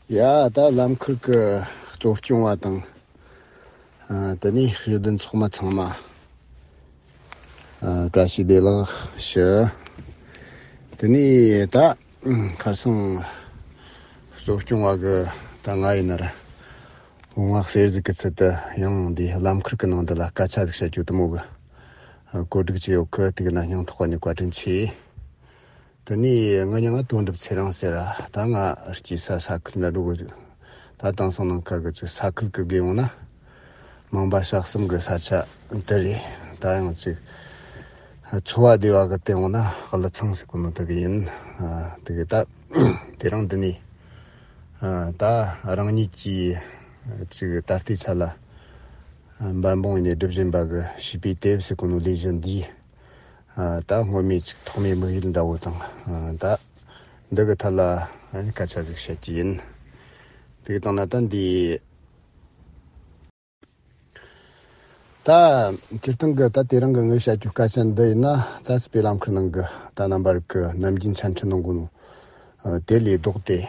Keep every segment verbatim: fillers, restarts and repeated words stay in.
ཡ། ད་ལམ་ཁར་གི་གཙོ་སྐྱོང་བ་དང་། ཨ། དེ་ནས་གཞོན་ནུ་ཚོགས་མི་ཚང་མ། ཨ། བཀྲ་ཤིས་བདེ་ལེགས་ཞུ། དེ་ནས་ད་ཁར་སང་གཙོ་སྐྱོང་བ་གི་ད་ང་ཡིན་ན་ར། འོང་བ་གསེར་ཟིག་གི་ཚུལ་དུ་ཡང་འདི་ལམ་ཁར་གི་ནང་འདི་ལ་སྐད་ཆ་ཟིག་བཤད་རྒྱུ་དེ་མོ་གི། ཨ། གོ་སྒྲིག་བྱས་ཡོད་གི། དེ་གི་ན་སྙིང་ཐག་པ་ནས་བཀའ་དྲིན་ཆེ། དེ་ནས་ང་མྱིང་ང་དོན་གྲུབ་ཚེ་རིང་ཟེར། ད་ང་སྐྱེས་ས་ས་ཁུལ་འདྲ་འགྲོ་གི། ད་དེང་སང་ནང་ཁ་གི་ཅིག་ས་ཁུལ་གི་དགོས་ཡོང་ན། མང་པ་ཞག་གསུམ་གི་ས་ཆ་འདི་རེད། ད་ཡང་ཅིག་འཚོ་བ་བདེ་བ་གི་སྟེང་འོང་ན་ཀླུ་ཚང་ཟེར་གོ་ནོ་དེ་གི་ཡིན། ཨ། དེ་གི་ད་དེ་རིང་འདི་ནས། ཨ། ད་རང་ཉིད་ཀྱིས་ཅིག་ད་ལྟའི་ཆ་ལ། ཨ། འབད་འབུངས་ནས་སྒྲུབ་བཞིན་པ་གི་བྱིས་པའི་དེབ་ཟེར་གོ་ནོ་ལས་གཞི་འདིའི། ཨ། ད་སྔོན་མའི་ཅིག་ཐོག་མའི་དམིགས་ཡུལ་འདྲ་བོ་དང་། ཨ། ད་འདི་གི་ཐད་ལ་ཨ་ནི་སྐད་ཆ་ཟིག་བཤད་ཀྱི་ཡིན། དེ་གི་དང་ན་ད་འདི། ད་སྤྱིར་བཏང་གི་ད་དེ་རིང་གི་ངས་བཤད་རྒྱུ་སྐད་ཆ་འདི་ཡིན་ན། ད་སྤེལ་ལམ་ཁུར་ནང་གི་ད་རྣམ་པ་རིགས་གི་ནམ་རྒྱུན་ཆ་འཕྲིན་ནང་གོ་ནོ། ཨ། དེ་ལས་ལྡོག་སྟེ།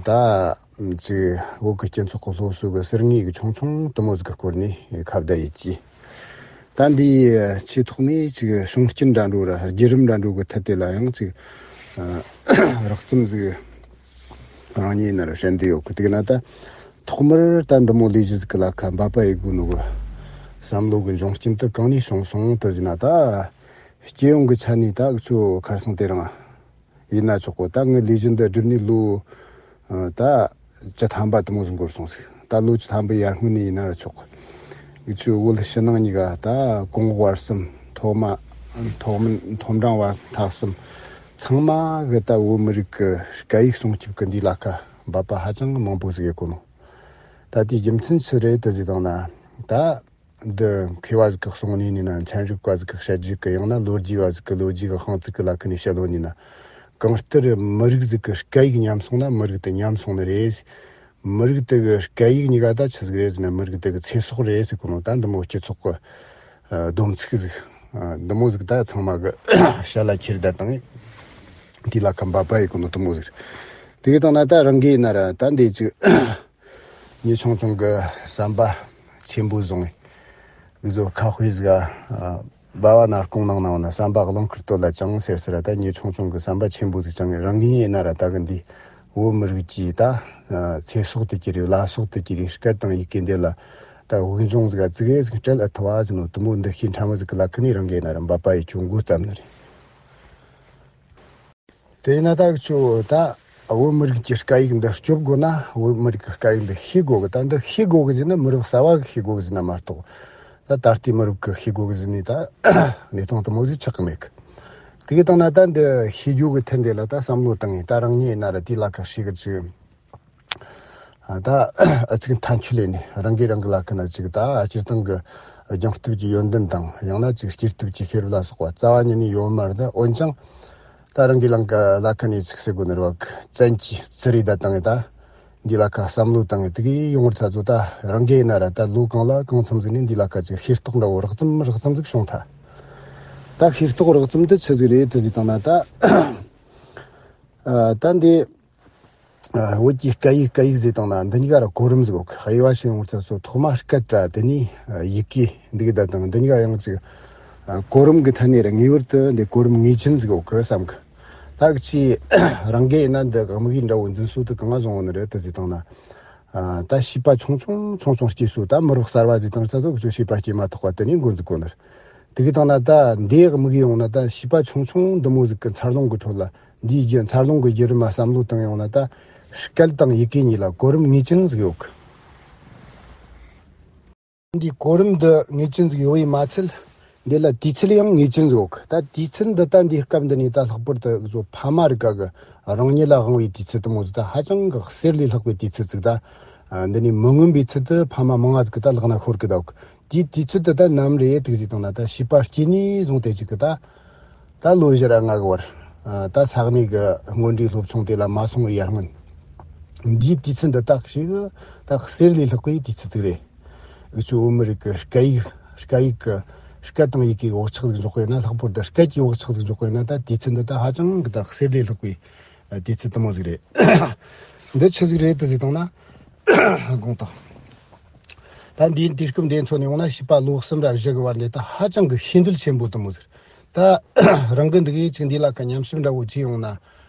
ད་ཅིག་བོད་ཀྱི་སྤྱི་ཚོགས་ཀྱི་སློབ་གསོ་གི་ཟུར་ངོས་ཀྱི་ཆུང་ཆུང་དེ་མོ་ཟིག་གི་སྐོར་ནས་ཁ་བརྡ་ཡེད་ཀྱི། ད་འདིའི་ཆེས་ཐོག་ནས་ཅིག་བྱུང་རྐྱེན་འདྲ་འགྲོ་ར་བརྒྱུད་རིམ་འདྲ་འགྲོ་གི་ཐད་དེ་ལ་ཡང་ཅིག། ཨ། རགས་ཙམ་ཟིག་རང་ཉིད་ཡིན་ན་ར་བཤད་འདོད་ཡོད་གི། དེ་གི་ན་ད་ཐོག་མར་ད་འདི་མོ་ལས་གཞི་ཟིག་གི་ལ་ཁ་འབད་པ་ཡེད་དགོས་ནོ་གི་བསམ་བློ་གི་འབྱུང་རྐྱེན་དེ་གང་ནས་བྱུང་སོང་དེ་ཟེར་ན། ད་སྤྱི་ཡོངས་ཀྱི་ཆ་ནས་ད་འུ་ཆོ་ཁར་སང་དེ་རིང་ཡིན་ན་ཆོག་གོ། ད་ངའི་ལས་གཞི་འདི་བསྒྲུབས་ནས་ལོ། ཨ། ད་བཅུ་ཐམ་པ་དེ་མོ་ཟིག་འགོར་སོང་ཟིག། ད་ལོ་བཅུ་ཐམ་པའི་ཡར་སྔོན་ནས་ཡིན་ན་ར་ཆོག་གོ། འུ་ཆོའི་བོད་ཕྱི་ནང་གཉིས་ཀ་ད་གོང་འོག་བར་གསུམ། མཐོ་དམའ། མཐོ་དམན། མཐོ་འབྲིང་བ་ཐ་གསུམ་ཚང་མ་གི་ད་བོད་མི་རིགས་ཀྱི་སྐད་ཡིག་སྲུང་སྐྱོབ་ཀྱི་འདི་ལ་ཁ་འབད་པ་ཧ་ཅང་མང་པོ་ཟིག་ཡེད་གོ་ནོ། ད་དེའི་རྒྱུ་མཚན་ཆི་རེད་དེ་ཟེར་བཏང་ན། ད་འདི་མཁས་པ་ཟིག་གི་གསུང་ནས་ཡིན་ན། ཚན་རིག་པ་ཟིག་གི་བཤད་རྒྱུ་གི། ཡང་ན་ལོ་རྒྱུས་པ་ཟིག་གི་ལོ་རྒྱུས་གི་དཔང་བཙུགས་གི་ལ་ཁ་ནས་བཤད་ལོ་ཡིན་ན། གང་ལྟར་མི་རིགས་ཟིག་གི་སྐད་ཡིག་ཉམས་སོང་ན་མི་རིགས་དེ་ཉམས་སོང་ནི་རེད། མི་རིགས་དེ་གི་སྐད་ཡིག་གཉིས་ཀ་ད་ཆི་ཟིག་རེད་ཟེར་ན། མི་རིགས་དེ་གི་ཚེ་སྲོག་རེད་ཟེར་གོ་ནོ། ད་འདི་མོ་སྤྱི་ཚོགས་གི། ཨ། སྡོམ་ཚིག་ཟིག། ཨ། འདི་མོ་ཟིག་ད་ཚང་མ་གི་བཤད་ལ་ཁྱེར་བསྡད་བཏང་། འདི་ལ་ཁ་འབད་པ་ཡེད་གོ་ནོ་དེ་མོ་ཟིག། དེ་གི་དང་ན་ད་རང་གི་ཡིན་ན་ར་ད་འདི་ཅིག། མྱི་ཆུང་ཆུང་གི་བསམ་པ་ཆེན་པོ་བཟུང་བའི་བཟོ་ཁ་དཔེ་ཟིག། ཨ། སྦ་བ་ནར་ཀོང་ནང་ན་འོ་ན། བསམ་པ་རླུང་ཁར་གཏོད་ལ་བཅངས་ཟེར་ཟེར་ར། ད་མྱི་ཆུང་ཆུང་གི་བསམ་པ་ཆེན་པོ་ཟིག་བཅངས་ནས། རང་གི་ཡིན་ན་ར་ད་གི་འདི་བོད་མི་རིགས་ཀྱི་ད། ཨ། ཚེ་སྲོག་ཏུ་གྱུར་བའི་བླ་སྲོག་ཏུ་གྱུར་བའི་སྐད་དང་ཡི་གེ་འདི་ལ་ད་དབུགས་འབྱུང་ཟིག་ག་ཙིག་གེ་ཟིག་སྤྲད་ཨེ་ཐུབ་བ་ཟེར་ནོ་དེ་མོ་འདུ་ཤེས་ཕྲ་མོ་ཟིག་གི་ལ་ཁ་ནས་རང་གི་ཡིན་ན་ར་འབད་པ་ཡེད་རྒྱུ་འགོ་བརྩམས་ནི་རེད། དེས་ན་ད་འུ་ཆོ་ད་བོད་མི་རིགས་ཀྱི་སྐད་ཡིག་འདི་སྐྱོབ་དགོས་ན་བོད་མི་རིགས་ཀྱི་སྐད་ཡིག་འདི་ཤེས་དགོས་གི། ད་འདི་ཤེས་དགོས་གི་ཟེར་ན་མི་རབས་གསར་བ་གིས་ཤེས་དགོས་གི་ཟེར་ན་མ་གཏོགས། ད་ད་ལྟའི་མི་རབས་ཀྱིས་ཤེས་དགོས་གི་ཟེར་ནས་ད་གནས་སྟངས་དེ་མོ་ཟིག་ཆགས་གི་མེད་གི། དེ་གི་དང་ན་ད་འདི་ཤེས་རྒྱུ་གི་ཐད་འདི་ལ་ད་བསམ་བློ་བཏང་ངས། ད་རང་ཉིད་ཡིན་ན་ར་དེའི་ལ་ཁ་ཤས་གི་ཅིག། ཨ། ད་ཨ་ཙིག་ཐན་ཆུ་ལས་ནས་རང་གིས་རང་གི་ལ་ཁ་ན་ཅིག་ད་སྤྱིར་བཏང་གི་སྦྱངས་སྟོབས་ཀྱི་ཡོན་ཏན་དང་། ཡང་ན་ཅིག་སྐྱེས་སྟོབས་ཀྱི་ཤེས་རབ་ལ་སོགས་པ་རྩ་བ་ཉིད་ནས་ཡོད་མ་རེད། འོན་ཀྱང་ད་རང་གི་ལ་ཁ་ལ་ཁ་ནས་ཅིག་ཟེར་དགོས་ནི་རེད་བ། བཙན་གྱིས་བཙིར་རེ་ད་བཏང་ངས། ད་འདི་ལ་ཁ་བསམ་བློ་བཏང་ངས། དེ་གི་ཡོང་བར་ཚ་ཚོ་ད་རང་གིས་ཡིན་ན་ར་ད་ལོ་གང་ལ་གང་འཚམ་ཟིག་ནས་འདི་ལ་ཁ་ཅིག་ཤེས་རྟོགས་འདྲ་བོ་རགས་ཙམ་རགས་ཙམ་ཟིག་བྱུང་ཐལ། ད་ཤེས་རྟོགས་རགས་ཙམ་དེ་ཆི་ཟིག་རེད་དེ་ཟེར་བཏང་ན། ད་ཨ། ད་འདི། ཨ། བོད་ཀྱི་སྐད་ཡིག། སྐད་ཡིག་ཟེར་བཏང་ན་འདི་གཉིས་ཀ་ར་གོ་རིམ་ཟིག་ཡོད་གི། དབྱེ་བ་ཕྱེ་ཡོང་བར་ཚ་ཚོ་ཐོག་མ་སྐད་ར། དེ་ནས་ཡི་གེ་འདི་གི་ད་དང་། འདི་གཉིས་ཀ་ཡང་ཅིག། ཨ། གོ་རིམ་གི་ཐད་ནས་ར་ངེས་པར་དུ་འདི་གོ་རིམ་ངེས་ཅན་ཟིག་ཡོད་གི་བསམ་གི། ད་གི་ཅི་རང་གིས་ཡིན་ན་འདི་དམིགས་ཡུལ་འདྲ་བོ་འཛིན་སྲོལ་དེ་གང་ང་བཟུང་ཡོད་ནི་རེད་དེ་ཟེར་བཏང་ན། ཨ། ད་བྱིས་པ་ཆུང་ཆུང་ཆུང་ཆུང་སྐྱེས་སོ། ད་མི་རབས་གསར་བ་ཟེར་བཏང་ཚ་ཚོ་གི་ཚོ་བྱིས་པ་སྐྱེས་མ་ཐག་པ་དེ་ནས་འགོ་འཛུགས་གོ་ནི་རེད། དེ་གི་དང་ན་ད་འདི་དམིགས་ཡོང་ན་ད་བྱིས་པ་ཆུང་ཆུང་འདི་མོ་ཟིག་གི་འཚར་ལོངས་གི་ཁྲོད་ལ། འདིའི་རྒྱུ་འཚར་ལོངས་གི་བརྒྱུད་རིམ་ལ་བསམ་བློ་བཏང་ཡོང་ན། ད་སྐད་དང་ཡི་གེ་གཉིས་ལ་གོ་རིམ་ངེས་ཅན་ཟིག་ཡོད་གི། འདིའི་གོ་རིམ་འདི་ངེས་ཅན་ཟིག་ཡོད་པའི་མ་ཚད། འདི་ལ་དུས་ཚོད་ཡང་ངེས་ཅན་ཟིག་ཡོད་གི། ད་དུས་ཚོད་འདི་ད་འདིའི་སྐབས་འདི་ནས་ད་ལྷག་པར་དུ་བཟོ་ཕ་མ་རིགས་ག་གི་རང་ཉིད་ལ་དབང་བའི་དུས་ཚོད་དེ་མོ་ཟིག་ད་ཧ་ཅང་གི་གསེར་ལས་ལྷག་པའི་དུས་ཚོད་ཟིག། ད་འདི་ནས་མི་མངོན་པའི་ཚུལ་དུ་ཕ་མ་མང་ང་ཟིག་གི་ད་ལག་ན་ཤོར་གི་འདུག། དེའི་དུས་ཚོད་དེ་ད་ནམ་རེད་དེ་གི་ཟེར་བཏང་ན། ད་བྱིས་པ་སྐྱེས་ནས་བཟུང་སྟེ་ཅིག་གི་ད། ད་ལོ་བཞི་ར་ལྔ་གི་བར། ཨ། ད་ས་གནས་གི་དངོས་འབྲེལ་སློབ་ཆུང་དེ་ལ་མ་སོང་བའི་ཡར་སྔོན། འདིའི་དུས་ཚོད་འདི་ད་ཞིག་ད་གསེར་ལས་ལྷག་པའི་དུས་ཚོད་ཅིག་རེད། འུ་ཆོ་བོད་མི་རིགས་ཀྱི་སྐད་ཡིག། སྐད་ཡིག་གི། སྐད་དང་ཡི་གེའི་བག་ཆགས་ཟིག་འཇོག་པ་ཡིན་ན། ལྷག་པར་དུ་སྐད་ཀྱི་བག་ཆགས་ཟིག་འཇོག་པ་ཡིན་ན། ད་དུས་ཚོད་འདི་ད་ཧ་ཅང་གི་ད་གསེར་ལས་ལྷག་པའི་དུས་ཚོད་དེ་མོ་ཟིག་རེད། འདི་ཆི་ཟིག་རེད་དུ་ཟིག་བཏང་ན། དགོངས་དག་ད་འདིའི་དུས་སྐབས་འདི་མཚོན་ནས་ཡོང་ན་བྱིས་པ་ལོ་གསུམ་ར་བཞི་གི་བར་འདི་ད་ཧ་ཅང་གི་ཤེས་འདོད་ཆེན་པོ་དུ་མོ་ཟིག་ད་རང་གི་འདི་གའི་ཅིག་འདི་ལ་ཀ་ཉམས་ཞིབ་འདྲ་བོ་ཅི་ཡོང་ན།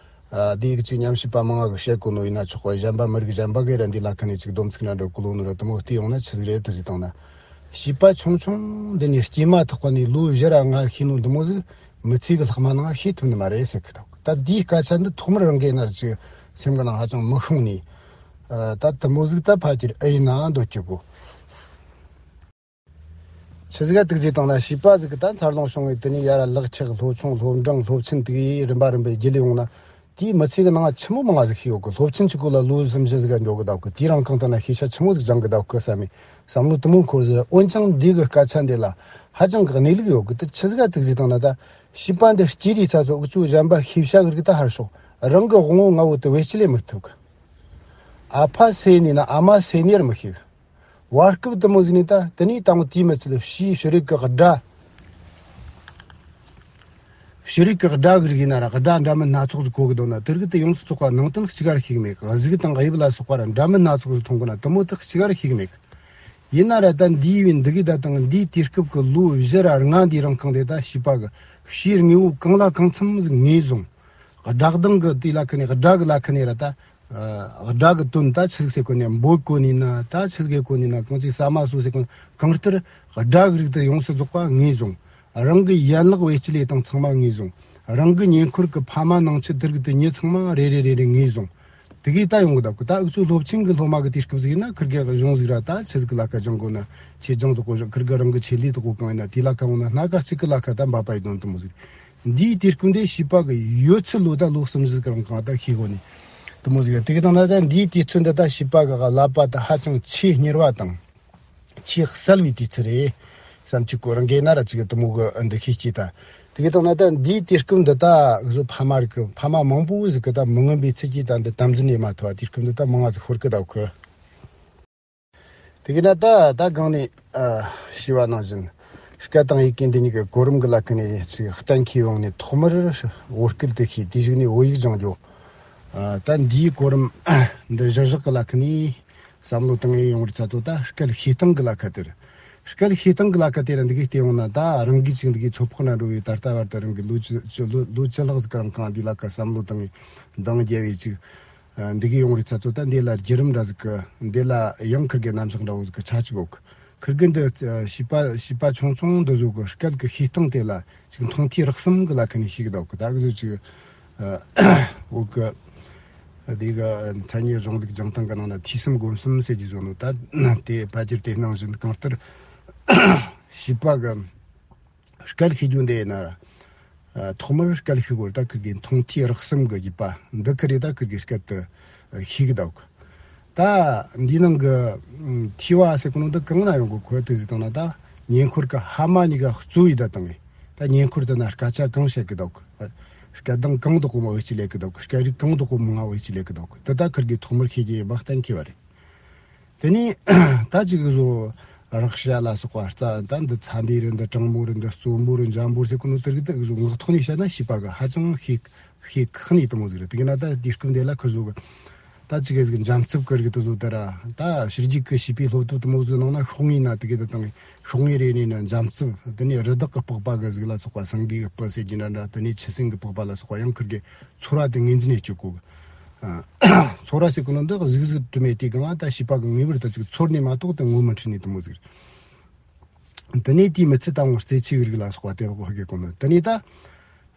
ཨ་འདི་གི་ཅིག་ཉམས་ཞིབ་པ་མང་ང་གི་བཤད་གོ་ནོ་ཡིན་ན་ཆོག་གོ་གཞན་པ་མི་རིགས་གཞན་པ་གི་ར་འདི་ལ་ཀ་ནས་ཅིག་སྡོམ་ཚིག་འདྲ་འདྲ་གོ་ལོ་ནོ་ར་དུ་མོ་དེ་ཡོང་ན་ཆི་ཟིག་རེད་དུ་ཟིག་བཏང་ན། བྱིས་པ་ཆུང་ཆུང་འདི་ནས་སྐྱེས་མ་ཐག་པ་ནས་ལོ་བཞི་ར་ལྔ་ཤེས་ནོ་འདི་མོ་ཟིག་མི་ཚེ་གི་ལྷག་མ་ནང་ཤེས་ཐུབ་ནི་མ་རེད་ཟེར་གི་འདུག་ད་འདིའི་སྐད་ཆ་འདི་ཐོག་མར་རང་གི་ནར་ཅིག་སེམས་གི་ནང་ཧ་ཅང་མི་ཤོང་ནས། ཨ་ད་དུ་མོ་ཟིག་ད་ཕ་ཁྱེར་ཨེ་ཡིན་ན་འདོད་ཀྱི་གོ་ཆི་ཟིག་ག་དུག་རྫས་བཏང་ན་བྱིས་པ་ཟིག་གི་ད་འཚར་ལོངས་བྱུང་བའི་དེ་ནས་ཡར་ལག་ཆགས་སློབ་ཆུང་སློབ་འབྲིང་སློབ་ཆེན་དུ་ཡིས་རིམ་པ་རིམ་པས་རྒྱུད་ལས་ཡོང་ན། དེའི་མི་ཚེ་གི་ནང་ཆི་མོ་མང་ང་ཟིག་ཤེས་ཡོད་གི་སློབ་ཆེན་གཅིག་གོ་ལ་ལོ་གསུམ་བཞི་ཟིག་ག་འགྲོ་གི་འདུག་གི་དེའི་རིང་གང་ལྟར་ན་ཤེས་བྱ་ཆི་མོ་ཟིག་སྦྱང་གི་འདུག་གི་བསམ་མེད་བསམ་བློ་དུ་མོ་འཁོར་ཟིག་ར་འོན་ཀྱང་འདི་གི་སྐད་ཆ་འདི་ལ་ཧ་ཅང་གི་གནས་ལུགས་ཡོད་གི་དེ་ཆི་ཟིག་ག་དུག་རྫས་བཏང་ན་ད་བྱིས་པ་འདི་སྐྱེས་རིས་ཚ་ཚོ་འུ་ཚོ་གཞན་པ་ཤེས་བྱ་གི་རིགས་ད་ཧར་ཤོག་རང་གི་དབང་བོ་ལྔ་བོ་དེ་བེད་སྤྱད་ལས་མི་ཐུབ་གི་ཨ་ཕ་སེ་ནི་ན་ཨ་མ་སེ་ནི་ར་མི་ཤེས་གི་བར་སྐབས་དུ་མོ་ཟིག་ནས་ད་དེ་ནས་དང་དེའི་མི་ཚད་ཕྱིའི་ཕྱི་རིགས་ཀྱི་སྒྲ། ཕྱི་རིགས་ཀྱི་སྒྲ་གི་རིགས་ཡིན་ན་ར་སྒྲ་འདྲ་མིན་སྣ་ཚོགས་ཟིག་གོ་གི་འདུག་ན་དེ་རིགས་དེ་ཡོངས་སུ་རྫོགས་པ་ནང་དོན་གཅིག་ག་ར་ཤེས་གི་མེད་གི་གཟུགས་དང་དབྱིབས་ལ་སོགས་པ་ར་འདྲ་མིན་སྣ་ཚོགས་ཟིག་མཐོང་གི་ན་དུ་མོ་དེ་གཅིག་ག་ར་ཤེས་གི་མེད་གི་ཡིན་ན་ར་ད་འདིའི་བའི་འདི་གི་ད་དང་འདིའི་དུས་སྐབས་ཀྱི་ལོ་བཞི་ར་ལྔ་འདིའི་རིང་གང་དེ་ད་བྱིས་པ་གི་ཕྱིའི་དངོས་པོ་གང་ལ་གང་འཚམ་ཟིག་ངོས་བཟུང་། སྒྲ་གདངས་གི་དེ་ལ་ཁ་ནས་སྒྲ་གི་ལ་ཁ་ནས་ར་ད། ཨ་སྒྲ་གི་དོན་ད་ཆི་ཟིག་ཟེར་གོ་ནས་འབོད་གོ་ནས་ན་ད་ཆི་ཟིག་གོ་ནས་ན་གང་ཅིག་ཟ་མ་ཟོ་ཟེར་གོ་ནས་གང་ལྟར་སྒྲ་གི་རིགས་དེ་ཡོངས་སུ་རྫོགས་པ་ངོས་བཟུང་། རང་གི་ཡན་ལག་བེད་སྤྱད་ལས་དང་ཚང་མ་ངོས་བཟུང་། རང་གི་ཉེ་འཁོར་གི་ཕ་མ་ནང་ཆེ་དེ་རིགས་དེ་མྱི་ཚང་མ་རེ་རེ་རེ་རེ་ངོས་བཟུང་། དེ་གིས་ད་ཡོང་གི་འདུག་གི་ད་འུ་ཚོ་སློབ་ཆེན་གི་སློབ་མ་གི་དུས་སྐབས་ཟིག་ཡིན་ན་ཁིར་གེ་གཞུང་ཟིག་ར་ད་ཆི་ཟིག་གི་ལ་ཁ་སྦྱང་དགོ་ན་ཆེ་སྦྱང་དགོ་ཁིར་གེ་རང་གི་ཆེད་ལས་དགོ་གང་ཡིན་ན་དེ་ལ་ཁ་འོང་ན་སྣ་ཁ་གཅིག་གི་ལ་ཁ་ད་འབབ་པ་ཡི་དོན་དུ་མོ་ཟིག་འདིའི་དུས་སྐབས་འདི་བྱིས་པ་གི་ཡོད་ཚད་ལོ་ད་ལོ་གསུམ་བཞི་གི་རིང་གང་ད་ཤེས་གོ་ནི་དུ་མོ་ཟིག་རེད། དེ་གི་དང་ན་ད་འདིའི་དུས་ཚོད་འདི་ད་བྱིས་པ་གི་ཀླད་པ་ད་ཧ་ཅང་ཆེས་མྱུར་བ་དང་ཆེས་གསལ་བའི་དུས་ཚོད་རེད་བསམ་གྱི་གོ་རང་གི་ན་ར་ཅིག་གི་དུ་མོ་གི་འདི་ཤེས་ཀྱི་ད། དེ་གི་དང་ན་ད་འདིའི་དུས་སྐབས་འདི་ད་བཟོ་ཕ་མ་རིག་གི་ཕ་མ་མང་པོ་ཟིག་གི་ད་མི་མངོན་པའི་ཚིག་གི་ད་འདི་དམ་འཛིན་ཡེ་མ་ཐུབ་པ་དུས་སྐབས་འདི་ད་མང་ང་ཟིག་ཤོར་གི་ད་གོ་དེ་གི་ན་ད་ད་གང་ནས་ཨ་ཞུས་པ་ནང་བཞིན་སྐད་དང་ཡི་གེ་འདི་གཉིས་ཀྱི་གོ་རིམ་གི་ལ་ཁ་ནས་ཅིག་གཏན་འཁེལ་ཡོང་ནས་ཐོག་མར་བོད་སྐད་དེ་ཤེས་དེ་གཞུག་ནས་བོད་ཡིག་སྦྱང་རྒྱུ། ཨ་ད་འདིའི་གོ་རིམ་འདི་གཞིར་བཞག་གི་ལ་ཁ་ནས་བསམ་བློ་བཏང་ངེས་ཡོང་བར་ཚ་ཚོ་ད་སྐད་ཤེས་སྟངས་གི་ལ་ཁ་དེར་སྐད་ཤེས་སྟངས་གི་ལ་ཁ་དེ་ར་འདི་གི་བལྟས་ཡོང་ན་ད་རང་གིས་ཅིག་འདི་གི་ཚོད་དཔག་ན་འགྲོ་བའི་ད་ལྟ་བར་དུ་རང་གི་ལོ་བཅུ་ལོ་ལོ་བཅུ་ལྷག་ཟིག་གི་རིང་གང་འདི་ལ་ཁ་བསམ་བློ་བཏང་ངེས་འདང་རྒྱབ་བས་ཅིག་འདི་གའི་ཡོང་རིགས་ཚ་ཚོ་ད་འདི་ལ་བརྒྱུད་རིམ་འདྲ་ཟིག་གི་འདི་ལ་ཡང་ཁིར་གི་རྣམ་གཞག་འདྲ་བོ་ཟིག་གི་ཆ་གཅིག་ཡོད་གི་ཁིར་གི་འདི་བྱིས་པ་བྱིས་པ་ཆུང་ཆུང་འདི་ཟོ་གི་སྐད་གི་ཤེས་སྟངས་དེ་ལ་ཅིག་མཐོང་ཐོས་རགས་ཙམ་གི་ལ་ཁ་ནས་ཤེས་གི་འདུག་གི་ད་གི་ཟོ་ཅིག་འོ་གི་འདི་གི་མཚན་ཉིད་གཞུང་ལུགས་སྦྱང་སྟངས་གི་ནང་ན་ཐོས་བསམ་སྒོམ་གསུམ་ཟེར་གྱི་བཟོ་ནོ་ད་དེ་ཕལ་ཆེར་དེ་ནང་བཞིན་གང་ལྟར་བྱིས་པ་གི་སྐད་ཤེས་རྒྱུ་འདི་ཡིན་ན་ར། ཐོག་མར་སྐད་ཤེས་དགོས་ད་ཁིར་གི་མཐོང་ཐོས་རགས་ཙམ་གི་རྒྱུད་པ་འདི་ཁི་རེད་ད་ཁིར་གི་སྐད་དུ་ཤེས་གི་འདུག་ད་འདི་ནང་གི་ཐོས་པ་ཟེར་གོ་ནོ་འདི་གང་ན་ཡོང་གི་གོ་དེ་ཟིག་དང་ན་ད་ཉེ་འཁོར་གི་ཕ་མ་གཉིས་ཀ་གཙོ་བོ་ཡི་ད་དང་ངེ་ད་ཉེ་འཁོར་དེ་ན་སྐད་ཆ་གང་བཤད་གི་འདུག་སྐད་གདངས་གང་དག་གོ་མ་བེད་སྤྱད་ལས་གི་འདུག་སྐད་རིགས་གང་དག་གོ་མང་ང་བེད་སྤྱད་ལས་གི་འདུག་དེ་ད་ཁིར་གི་ཐོག་མར་ཤེས་རྒྱུ་ཡིན་པ་གཏན་འཁེལ་བ་རེད། དེ་ནས་ད་ཅིག་བཟོ་རག་བྱ་ལ་སོགས་པ་རྩ་ད་འདི་ཚ་འདི་རེད་འདི་གྲང་མོ་རེད་འདི་རྩོམ་པོ་རེད་འཇམ་པོ་ཟེར་གོ་ནོ་དེ་རིགས་དེ་བཟོ་ངག་ཐོག་ནས་བཤད་ན་བྱིས་པ་གི་ཧ་ཅང་ཤེས་ཤེས་ཁག་ནས་དུ་མོ་ཟིག་རེད། དེ་གི་ན་ད་དུས་སྐབས་འདི་ལ་ཁི་བཟོ་གི་ད་ཅིག་གི་ཟིག་འཇམ་རྩུབ་ཀི་རིགས་དུ་བཟོ་དེ་ར་ད་ཕྱི་རྒྱལ་གི་བྱིས་པའི་སློབ་དེབ་དུ་མོ་བཟོ་ནང་ན་ཤོག་ངོས་ན་དེ་གི་དུ་དང་ཤོག་ངོས་རེ་ནས་ན་འཇམ་རྩུབ་དེ་ནས་རི་དྭགས་གི་པགས་པ་གི་ཟིག་ལ་སོགས་པ་སེང་གེ་གི་སྤུ་ཟེར་གྱི་འདྲ་འདྲ་དེ་ནས་ཆུ་སྲིན་གི་པགས་པ་ལ་སོགས་པ་ཡང་ཁིར་གི་ཚོར་བ་དེ་ངོས་འཛིན་ཡེ་བཅུག་གོ། ཚོར་བ་ཟེར་གོ་ནོ་འདི་གཟུགས་གཟུགས་དྲི་མེད་དེ་གང་ད་བྱིས་པ་གི་ངེས་པར་དུ་ཅིག་ཚོར་ནས་མ་གཏོགས་དེ་ངོ་མི་འཕྲོད་ནས་དུ་མོ་ཟིག་དེ་ནས་དེའི་མི་ཚེ་དང་པོ་རྩེ་ཆུ་གི་རིགས་ལ་སོགས་པ་དེ་ལ་གོ་ཧ་གེ་གོ་ནོ་དེ་ནས་ད་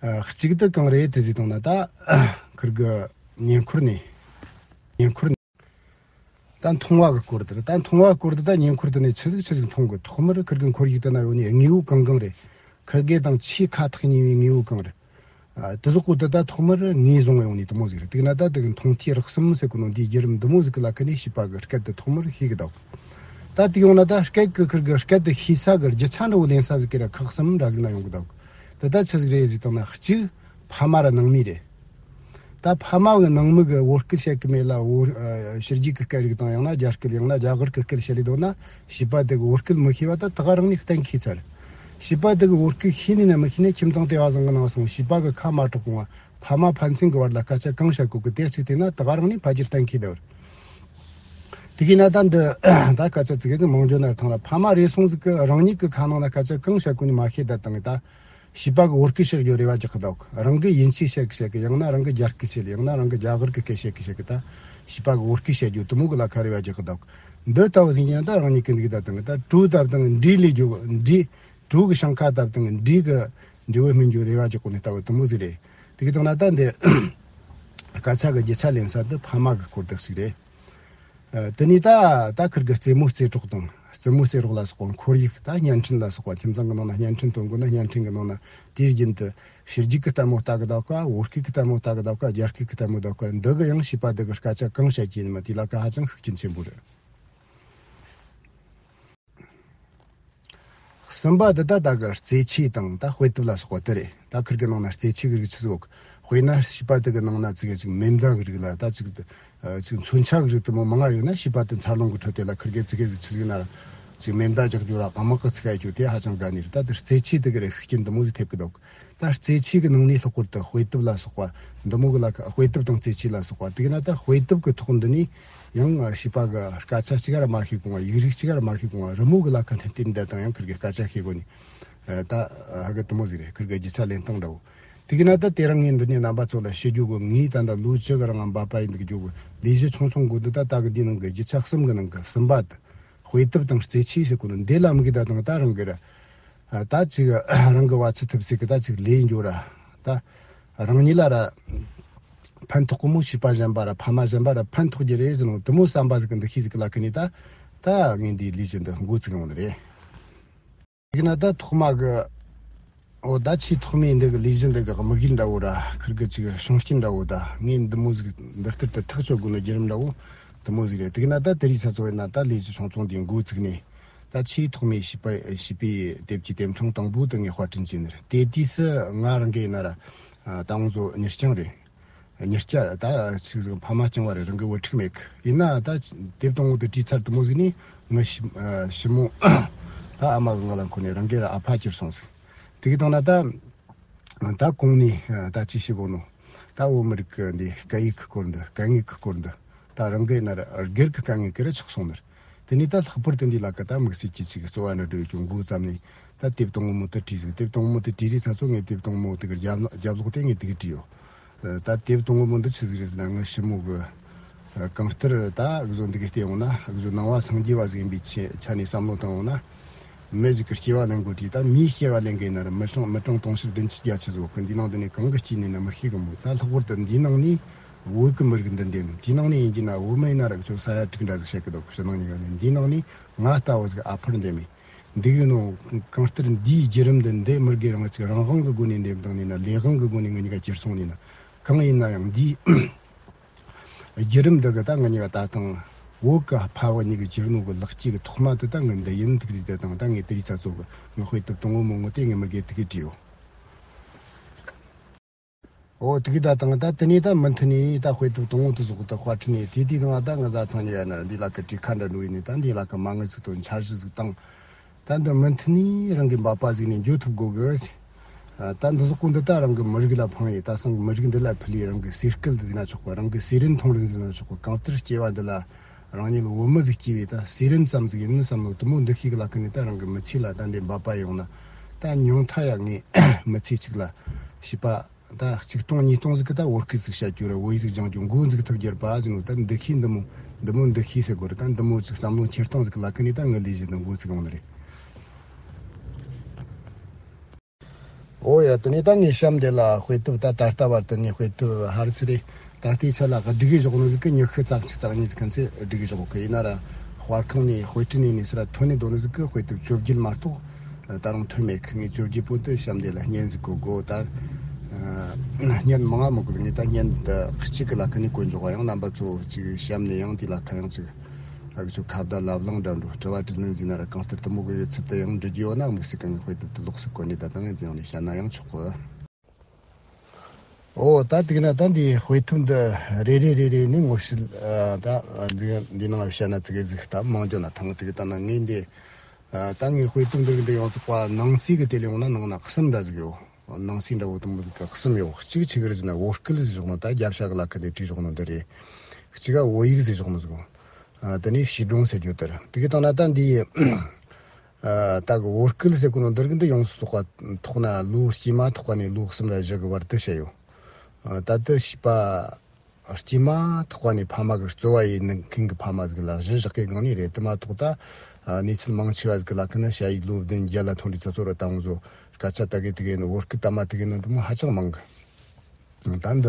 གཅིག་ཏུ་གང་རེད་དེ་ཟིག་དང་ན་ད་ཁིར་གི་ཉེ་འཁོར་ནས་ཉེ་འཁོར་ནས་ད་མཐོང་བ་གི་སྐོར་དེ་རེད། ད་མཐོང་བ་སྐོར་དེ་ད་ཉེ་འཁོར་དེ་ནས་ཆི་ཟིག་ཆི་ཟིག་མཐོང་གི་ཐོག་མར་ཁིར་གི་ཁོར་ཡུག་དེ་ན་ཡོད་ནས་དངོས་པོ་གང་གང་རེད། ཁིར་གེ་དང་ཆེས་ཁ་ཐག་ཉེ་བའི་དངོས་པོ་གང་རེད། ཨ་དེ་ཟོག་གོ་དེ་ད་ཐོག་མར་ངོས་བཟུང་ཡོང་ནས་དུ་མོ་ཟིག་རེད། དེ་ན་ད་དེ་གི་མཐོང་ཐོས་རགས་ཙམ་ཟེར་གོ་ནོ་འདིའི་བརྒྱུད་རིམ་དུ་མོ་ཟིག་གི་ལ་ཁ་ནས་བྱིས་པ་གི་སྐད་དེ་ཐོག་མར་ཤེས་གི་འདུག་ད་དེ་ཡོང་ན་ད་སྐད་གི་ཁིར་གི་སྐད་དེ་ཤེས་ས་གི་རྒྱུ་ཆ་འདྲ་བོ་ལེན་ས་ཟིག་གི་ར་ཁག་ཙམ་འདྲ་ཟིག་ན་ཡོང་གི་འདུག་དེ་ད་ཆི་ཟིག་རེད་ཟིག་དང་ན་གཅིག་ཕ་མ་ར་ནང་མི་རེད། ད་ཕ་མ་གི་ནང་མི་གི་བོད་སྐད་བཤད་གི་མེད་ལ་བོད་ཨ་ཕྱི་རྒྱལ་གི་སྐད་རིགས་དང་ཡང་ན་རྒྱ་སྐད་ཡང་ན་རྒྱ་གར་གི་སྐད་བཤད་ལེ་འདུག་ན་བྱིས་པ་དེ་གི་བོད་སྐད་མི་ཤེས་པ་ད་ད་ག་རང་ནས་གཏན་འཁེལ་ཚར། བྱིས་པ་དེ་གི་བོད་སྐད་ཤེས་ནི་ན་མི་ཤེས་ནི་ཁྱིམ་ཚང་དེ་བ་བཟང་གི་ནང་སོང་བྱིས་པ་གི་ཁ་མ་གྲག་གོང་བ་ ཕ་མ་ཕན་ཚུན་གྱི་བར་ལ་སྐད་ཆ་གང་བཤད་དགོས་གི་དེ་གཅིག་བལྟས་ན་ད་ག་རང་ནས་ཕ་རྒྱུད་གཏན་འཁེལ་བསྡད་པ་རེད། དེ་གིས་ན་ད་འདི་ད་སྐད་ཆ་ཙི་གེ་ཙི་མང་བརྗོད་ན་ར་ཐང་ལ། ཕ་མ་རེ་ཟུང་ཟིག་གི་རང་ཉིད་ཀྱི་ཁ་ནང་ན་སྐད་ཆ་གང་བཤད་དགོས་ནི་མ་ཤེས་བསྡད་བཏང་གི་ད། བྱིས་པ་གི་བོད་སྐད་བཤད་རྒྱུ་རེ་བ་རྒྱག་གི་འདུག་རང་གི་ཡིན་ཆེས་བཤད་གི་བཤད་གི། ཡང་ན་རང་གི་རྒྱ་སྐད་བཤད། ཡང་ན་རང་གི་རྒྱ་གར་གི་སྐད་བཤད་གི་བཤད་གི་ད། བྱིས་པ་གི་བོད་སྐད་བཤད་རྒྱུ་དེ་མོ་གི་ལ་ཁ་རེ་བ་རྒྱག་གི་འདུག་འདི་ལྟ་བུ་ཟིག་ཡིན་ན་ད་རང་ཉིད་ཀྱི་འདུག་ད་བཏང་གི་ད། གྲུ་ད་བཏང་གི་འབྲས་ལས་རྒྱུ་འབྲས། གྲུ་གི་ཤང་ཁ་ད་བཏང་གི་འབྲས་གི་འབྲས་བུ་སྨིན་རྒྱུ་རེ་བ་རྒྱག་གོ་ནི་ལྟ་བུ་དེ་མོ་ཟིག་རེད། དེ་གི་བཏང་ན་ད་འདི་སྐད་ཆ་གི་རྒྱུ་ཆ་ལེན་ས་འདི་ཕ་མ་གི་སྐོར་དག་ཟིག་རེད། ཨ། དེ་ནས་ད་ད་ཁིར་གི་རྩེད་མོ་རྩེ་གྲོགས་དང་། རྩེད་མོ་རྩེ་གྲོགས་ལ་སོགས་པ། ཁོར་ཡུག་ད་བརྙན་འཕྲིན་ལ་སོགས་པ། ཁྱིམ་ཚང་གི་ནང་ན་བརྙན་འཕྲིན་སྟོན་དགོས་ན་བརྙན་འཕྲིན་གི་ནང་ན། དུས་རྒྱུན་དུ་ཕྱི་རྒྱལ་གི་ལྟད་མོ་ལྟ་གི་འདུག་ག་བོད་སྐད་གི་ལྟད་མོ་ལྟ་གི་འདུག་ག་རྒྱ་སྐད་གི་ལྟད་མོ་འདུག་ག་འདི་གི་ཡང་བྱིས་པ་འདི་གི་སྐད་ཆ་གང་བཤད་ཀྱི་ཡིན་མིན་དེ་ལ་ཁ་ཧ་ཅང་ཤུགས་རྐྱེན་ཆེན་པོ་རེད། གསུམ་པ་འདི་ད་ད་གི་རྩེད་ཆས་དང་ད་དཔེ་དེབ་ལ་སོགས་པ་དེ་རེད། ད་ཁིར་གི་ནང་ན་རྩེད་ཆས་གི་རིགས་ཆི་ཟིག་ཡོད། དཔེར་ན་བྱིས་པ་དེ་གི་ནང་ན་ཙི་གེ་ཅིག་མེ་མདའ་གི་རིགས་ལ་ད་ཅིག་ཨ། ཅིག་མཚོན་ཆ་གི་རིགས་དེ་མོ་མང་ང་ཡོད་ན། བྱིས་པ་དེ་འཚར་ལོངས་གི་ཁྲོད་དེ་ལ་ཁིར་གི་ཙི་གེ་ཟིག་ཆི་ཟིག་ན་ར་ཅིག་མེ་མདའ་རྒྱག་རྒྱུ་ར་དམག་གི་ཚིག་ཡ་རྒྱུ་དེ་ཧ་ཅང་དགའ་ནི་རེད། ད་དེ་རྩེད་ཆས་དེ་གི་རེད་ཤུགས་རྐྱེན་དེ་མོ་ཟིག་ཐེབས་གི་འདུག་ད་རྩེད་ཆས་གི་ནང་ནས་ལྷག་པར་དུ་དཔེ་དེབ་ལ་སོགས་པ་འདི་མོ་གི་ལ་ཁ། དཔེ་དེབ་དང་རྩེད་ཆས་ལ་སོགས་པ། དེ་གི་ན་ད་དཔེ་དེབ་གི་ཐོག་འདི་ནས་ཡང་བྱིས་པ་གི་སྐད་ཆ་གཅིག་ར་མ་ཤེས་གོང་བ། ཡིག་རིགས་གཅིག་ར་མ་ཤེས་གོང་བ། རི་མོ་གི་ལ་ཁ་འཐེན་ཏེ་འདི་དང་ཡང་ཁིར་གི་སྐད་ཆ་ཤེས་གོ་ནི། ཨ། ད་ཧ་གི་དེ་མོ་ཟིག་རེད། ཁིར་གི་རྒྱུ་ཆ་ལེན་སྟངས་འདྲ་བོ། དེ་གི་ན་ད་དེ་རིང་ངས་འདི་ནས་རྣམ་པ་ཚོ་ལ་ཞུ་རྒྱུ་གི། ངས་ད་ད་ལོ་བཅུ་གི་རིང་ང་འབད་པ་ཡིན་འདུག་རྒྱུ་གི་ལས་གཞི་ཆུང་ཆུང་གོ་འདི་ད་ད་གི་འདི་ནང་གི་རྒྱུ་ཆ་གསུམ་གི་ནང་གི་གསུམ་པ་དེ། དཔེ་དེབ་དང་རྩེད་ཆས་ཟེར་གོ་ནི་འདི་ལ་དམིགས་ད་དང་ད་རང་གི་ར། ཨ། ད་ཅིག་རང་གི་བ་ཚི་ཐུབ་ཟིག་གི་ད་ཅིག་ལས་འགྱོ་ར། ད་རང་ཉིད་ལ་ར་ཕན་ཐོགས་གི་མོ། བྱིས་པ་གཞན་པ་ར་ཕ་མ་གཞན་པ་ར་ཕན་ཐོགས་རྒྱུ་རེད་ཟེར་ནོ་དེ་མོ་བསམ་པ་ཟིག་གི་འདུ་ཤེས་ཟིག་གི་ལ་ཁ་ནས་ད། ད་ངས་འདིའི་ལས་གཞི་འདི་འགོ་བཙུགས་ཡོང་ནི་རེད། ཡིན་ན་ད་ཐོག་མ་གི། འོ། ད་ཆེས་ཐོག་མའི་འདི་གི་ལས་གཞི་འདི་གི་དམིགས་ཡུལ་འདྲ་བོ་ར། ཁིར་གི་ཅིག་བྱུང་རྐྱེན་འདྲ་བོ། ད་ངས་འདི་མོ་ཟིག་འདི་ལྟར་དུ་ཐག་གཅོད་དགོས་ནི་བརྒྱུད་རིམ་འདྲ་བོ་དེ་མོ་ཟིག་རེད། དེ་གི་ན་ད་དེ་རིགས་ས་ཚོ་ཡིན་ན་ད་ལས་གཞི་ཆུང་ཆུང་འདི་འགོ་བཙུགས་ནས། ད་ཆེས་ཐོག་མའི་བྱིས་པ་བྱིས་པའི་དེབ་ཀྱི་དེབ་ཕྲེང་དང་པོ་དེ་ངས་དཔར་སྐྲུན་བྱས་ནི་རེད། དེ་དུས་སུ་ང་རང་གི་ཡིན་ན་ར། ཨ། ད་ང་ཚོ་གཉེར་སྐྱོང་རེད། གཉེར་སྐྱོང་ད་ཅིག་ཟིག་ཕ་མ་རྐྱང་བ་རེད། རང་གི་བུ་ཕྲུག་མེད་གི། ཡིན་ན་ད་དེབ་དང་པོ་དེ་བྲིས་ཚར་དེ་མོ་ཟིག་ནས་ངའི་ཞི་ཨ་ཞི་མོ་ད་ཨ་མ་གི་ང་ལ་འཁོར་ནས་རང་གི་ར་ཨ་ཕ་གྱུར་སོང་ཟིག་དེ་གི་དང་ན་ད་ད་གོང་ནས་ད་ཅི་ཞིག་གོ་ནོ། ད་བོད་མི་རིགས་ཀྱི་འདི་སྐད་ཡིག་གི་སྐོར་འདི། སྐད་ངག་གི་སྐོར་འདི། ད་རང་གི་ན་ར་སྒེར་གྱི་དཀའ་ངལ་གི་ར་ཆགས་སོང་ནི་རེད། དེ་ནས་ད་ལྷག་པར་དུ་འདི་ལ་ཀ་ད་དམིགས་བསལ་གྱི་ཅིག་གཙོ་བོ་ནི་འགྲོ་ཡོད་ཀྱང་འགོ་བརྩམས་ནས་ད་དེབ་དང་པོ་མོ་དེ་བྲིས་ཟིག་དེབ་དང་པོ་མོ་དེ་བྲིས་རིས་ཚ་ཚོ་ངས་དེབ་དང་པོ་མོ་དེ་གི་རྒྱབ་ལོགས་རྒྱབ་ལོགས་དེ་ངས་དེ་གི་བྲིས་ཡོད། ད་དེབ་དང་པོ་མོ་འདི་ཆི་ཟིག་རེད་ཟེར་ན། ངའི་ཞི་མོ་གི་གང་ལྟར་ད་འུ་ཚོ་འདི་གི་བལྟས་ཡོང་ན། འུ་ཚོ་ནང་པ་སངས་རྒྱས་པ་ཟིག་ཡིན་པའི་ཆ་ཆ་ནས་བསམ་བློ་བཏང་ཡོང་ན། མི་ཟིག་གི་སྐྱེ་བ་ལེན་དགོས་དུས། ད་མིའི་སྐྱེ་བ་ལེན་གི་ཡིན་ན་ར་མི་གྲངས་མི་གྲངས་དུང་ཕྱུར་བདུན་ཅུ་བརྒྱད་ཅུ་ཟིག་ཡོད་གི། འདི་ནང་འདི་ནས་གང་གི་སྐྱེས་ནི་ན་མི་ཤེས་གི་མོ། ད་ལྷག་པར་དུ་འདིའི་ནང་ནས་བོད་གི་མི་རིགས་འདི་འདེམས། དེའི་ནང་ནས་ཡིན་གྱི་ན་བོད་མི་ཡིན་ན་ར་ཁྱོད་ས་ཡ་དྲུག་འདྲ་ཟིག་བཤད་གི་འདུག་ཕྱི་ནང་ནས་ཡོད་ནི་འདིའི་ནང་ནས་ང་ལྟ་བུ་ཟིག་ཨ་ཕར་འདེམས་མི་འདི་ཡིན་ནོ། གང་ལྟར་འདིའི་བརྒྱུད་རིམ་འདི་འདི་མི་སྒེར་རང་ཅིག་རང་དབང་གི་སྒོ་ནས་འདེམས་བཏང་ནས་ན་ལས་དབང་གི་སྒོ་ནས་ང་གཉིས་ཀ་གྱུར་སོང་ནས་ན། གང་ཡིན་ན་ཡང་འདིའི་བརྒྱུད་རིམ་འདི་གི་ད་ང་གཉིས་ཀ་ད་དང་བོད་གི་ཕ་བུ་གཉིས་ཀྱི་གྱུར་ནོ་གི་ལེགས་སྐྱེས་གི་ཐོག་མ་དེ་ད་ངས་འདི་ཡིན། དེ་གི་དེ་དང་ད་ངས་དེ་རིགས་ཚ་ཚོ་གི་ངའི་དཔེ་དེབ་དང་པོ་མོ་ངོ་དེ་ངས་མི་སྒེར་དེ་གི་བྲིས་ཡོད། འོ། དེ་གི་ད་དང་ད་དེ་ནས་ད་མུ་མཐུད་ནས་ད་དཔེ་དེབ་དང་པོ་དེ་ཟོག་ད་དཔར་ཁྲིད་ནས་དེ་དུས་གང་ད་ང་བཟའ་ཚང་ཉེ་ཡ་ན་ར་འདི་ལ་ཀི་བྲིས་ཁ་འདྲ་འགྲོ་ཡིན་ནས། ད་འདི་ལ་ཀི་མ་དངུལ་ཟིག་དང་འཆར་གཞི་ཟིག་བཏང་། ད་འདི་མུ་མཐུད་ནས་རང་གི་འབད་པ་ཟིག་ནས་འགྱོ་ཐུབ་དགོ་གི། ཨ། ད་འདི་ཟོག་གོ་འདི་ད་རང་གི་མི་རིགས་ལ་ཕངས་ཡས། ད་སང་མི་རིགས་འདི་ལ་ཕུལ་ཡས། རང་གི་ཟས་སྐལ་འདི་ཟིན་ན་ཆོག་གི། རང་གི་ཟས་རིན་མཐོང་རིན་ཟིན་ན་ཆོག་གི། གང་ལྟར་སྐྱེ་བ་འདི་ལ་རང་ཉིད་བོད་མི་ཟིག་སྐྱེས་པས་ད་ཟས་རིན་ཙམ་ཟིག་ཡིན་བསམ་བློ་དེ་མོ་འདུ་ཤེས་གི་ལ་ཀི་ནས་ད་རང་གི་མི་ཚེ་ལ་ད་འདི་འབད་པ་ཡོང་ན། ད་ཉུང་མཐའ་ཡག་ངས་མི་ཚེ་གཅིག་ལ་བྱིས་པ་ད་གཅིག་སྟོང་ཉིས་སྟོང་ཟིག་གི་ད་བོད་སྐད་ཟིག་བཤད་རྒྱུ་ར་བོད་ཡིག་ཟིག་སྦྱང་རྒྱུ་འགོ་འཛུགས་ཐུབ་རྒྱུ་ར་བ་ཟིག་ནོ། ད་འདུ་ཤེས་འདི་མོ་འདི་མོ་འདུ་ཤེས་ཟེར་དགོས་རེད། ད་འདི་མོ་ཅིག་བསམ་བློ་འཁྱེར་སྟངས་ཟིག་གི་ལ་ཀི་ནས་ད་ངའི་ལས་གཞི་འདི་འགོ་ཚུགས་ཡོང་ནི་རེད། འོ་ཡ། དེ་ནས་ད་ངའི་གཤམ་དེ་ལ་དཔེ་དེབ་ད་ད་ལྟ་བར་དུ་ངའི་དཔེ་དེབ་ཧར་ཚི་རེད། ད་ལྟའི་ཆ་ལ་སྒྲིག་གི་བཞག་ནོ་ཟིག་གི་ཉི་ཤུ་རྩ་གཅིག་རྩ་གཉིས་ཟིག་གི་ཚེ་སྒྲིག་གི་བཞག་གི་ཡིན་ན་ར། དཔར་ཁང་ནས་དཔེ་སྐྲུན་ནས་ནས་སུ་ར་ཐོན་ནས་འདུག་ནི་ཟིག་གི་དཔེ་དེབ་བཅོ་བརྒྱད་མ་གཏོགས་ད་རུང་ཐོན་མེད་གི། ངས་བཅོ་བརྒྱད་པོ་དེ་གཤམ་དེ་ལ་བརྙན་ཟིག་བཀོད་དགོ། ད་བརྙན་མང་ང་མི་བཀོད། ངས་ད་བརྙན་དེ་གཅིག་གི་ལ་ཁ་ནས་བཀོད་འཇོག་པ། ཡང་རྣམ་པ་ཚོ་ཅིག་གཤམ་ནས་ཡང་དེ་ལ་ཁ་ཡང་ཅིག་ཨ་གི་ཚོ་ཁ་བརྡ་ལབ་གླེང་འདྲ་འགྲོ། དྲི་བ་དྲིས་ལན་ཟིན་ན་ར་གང་ལྟར་དེ་མོ་གི་ཡོད་ཚད་དེ་ཡང་འབྲི་རྒྱུ་ཡོད་ན་དམིགས་བསལ་གང་གི་དཔེ་དེབ་དེ་ལོགས་སུ་བཀོད་ནས་ད་ལྟ་ངས་དེ་ཡང་ནས་བཤད་ན་ཡང་ཆོག་གི། འོ། ད་དེ་གི་ན་ད་འདི་དཔེ་དེབ་འདི་རེ་རེ་རེ་རེ་ནས་ངོ་སྤྲོད་ཨ་ད་འདི་འདི་ནང་བཤད་ན་ཙི་གེ་ཟིག་ད་མང་རྒྱུ་ན་ཐང་། དེ་གི་ད་ན་ངས་འདི་ཨ་ད་ངའི་དཔེ་དེབ་འདི་འདི་ཡོངས་རྫོགས་པ་ནང་གསེས་གི་དེ་ལས་ཡོང་ན་ནང་ན་གསུམ་འདྲ་ཟིག་ཡོད། ནང་གསེས་འདྲ་བོ་དེ་མོ་ཟིག་གི་གསུམ་ཡོད། གཅིག་ཆི་གི་རེད་ཟེར་ན་བོད་སྐད་ཟེར་བཞག་ནོ། ད་རྒྱབ་ཤ་གི་ལ་ཁ་ནས་བྲིས་བཞག་ནོ་འདི་རེད། གཅིག་ག་བོད་ཡིག་ཟེར་བཞག་ནོ་ཟིག་ཨ། དེ་ནས་བྱིས་སྒྲུང་ཟེར་རྒྱུ་དེ་རེད། དེ་གི་སྟེང་ན་ད་འདི། ཨ། ད་གི་བོད་སྐད་ཟེར་གོ་ནོ་འདི་རིགས་འདི་ཡོངས་སུ་རྫོགས་པ་ཐོག་ན་ལོ་སྐྱེས་མ་ཐོག་པ་ནས་ལོ་གསུམ་ར་བཞི་གི་བར་དུ་བཤད་ཡོད། ཨ། ད་ལྟ་བྱིས་པ། སྐྱེས་མ་ཐོག་པ་ནས་ཕ་མ་གི་རྩོལ་བ་ཡིན་མཁན་གི་ཕ་མ་ཟིག་ལ་གཞི་བཞག་གི་སྒང་ནས་རེད། དེ་མ་གཏོགས་ད། ཨ། གནས་ཚུལ་མང་ཆེ་བ་ཟིག་ལ་ཁ་ན་ཞ་ཡི་ལོ་བདུན་བརྒྱད་ལ་ཐོན་རེད། ཚ་ཚོ་ར་དང་བཟོ་སྐད་ཆ་ད་གི་དེ་གི་ནི་བོད་སྐད་ད་མ་དེ་གི་ནི་འདི་མོ་ཧ་ཅང་མང་གི། ད་འདི། ཨ།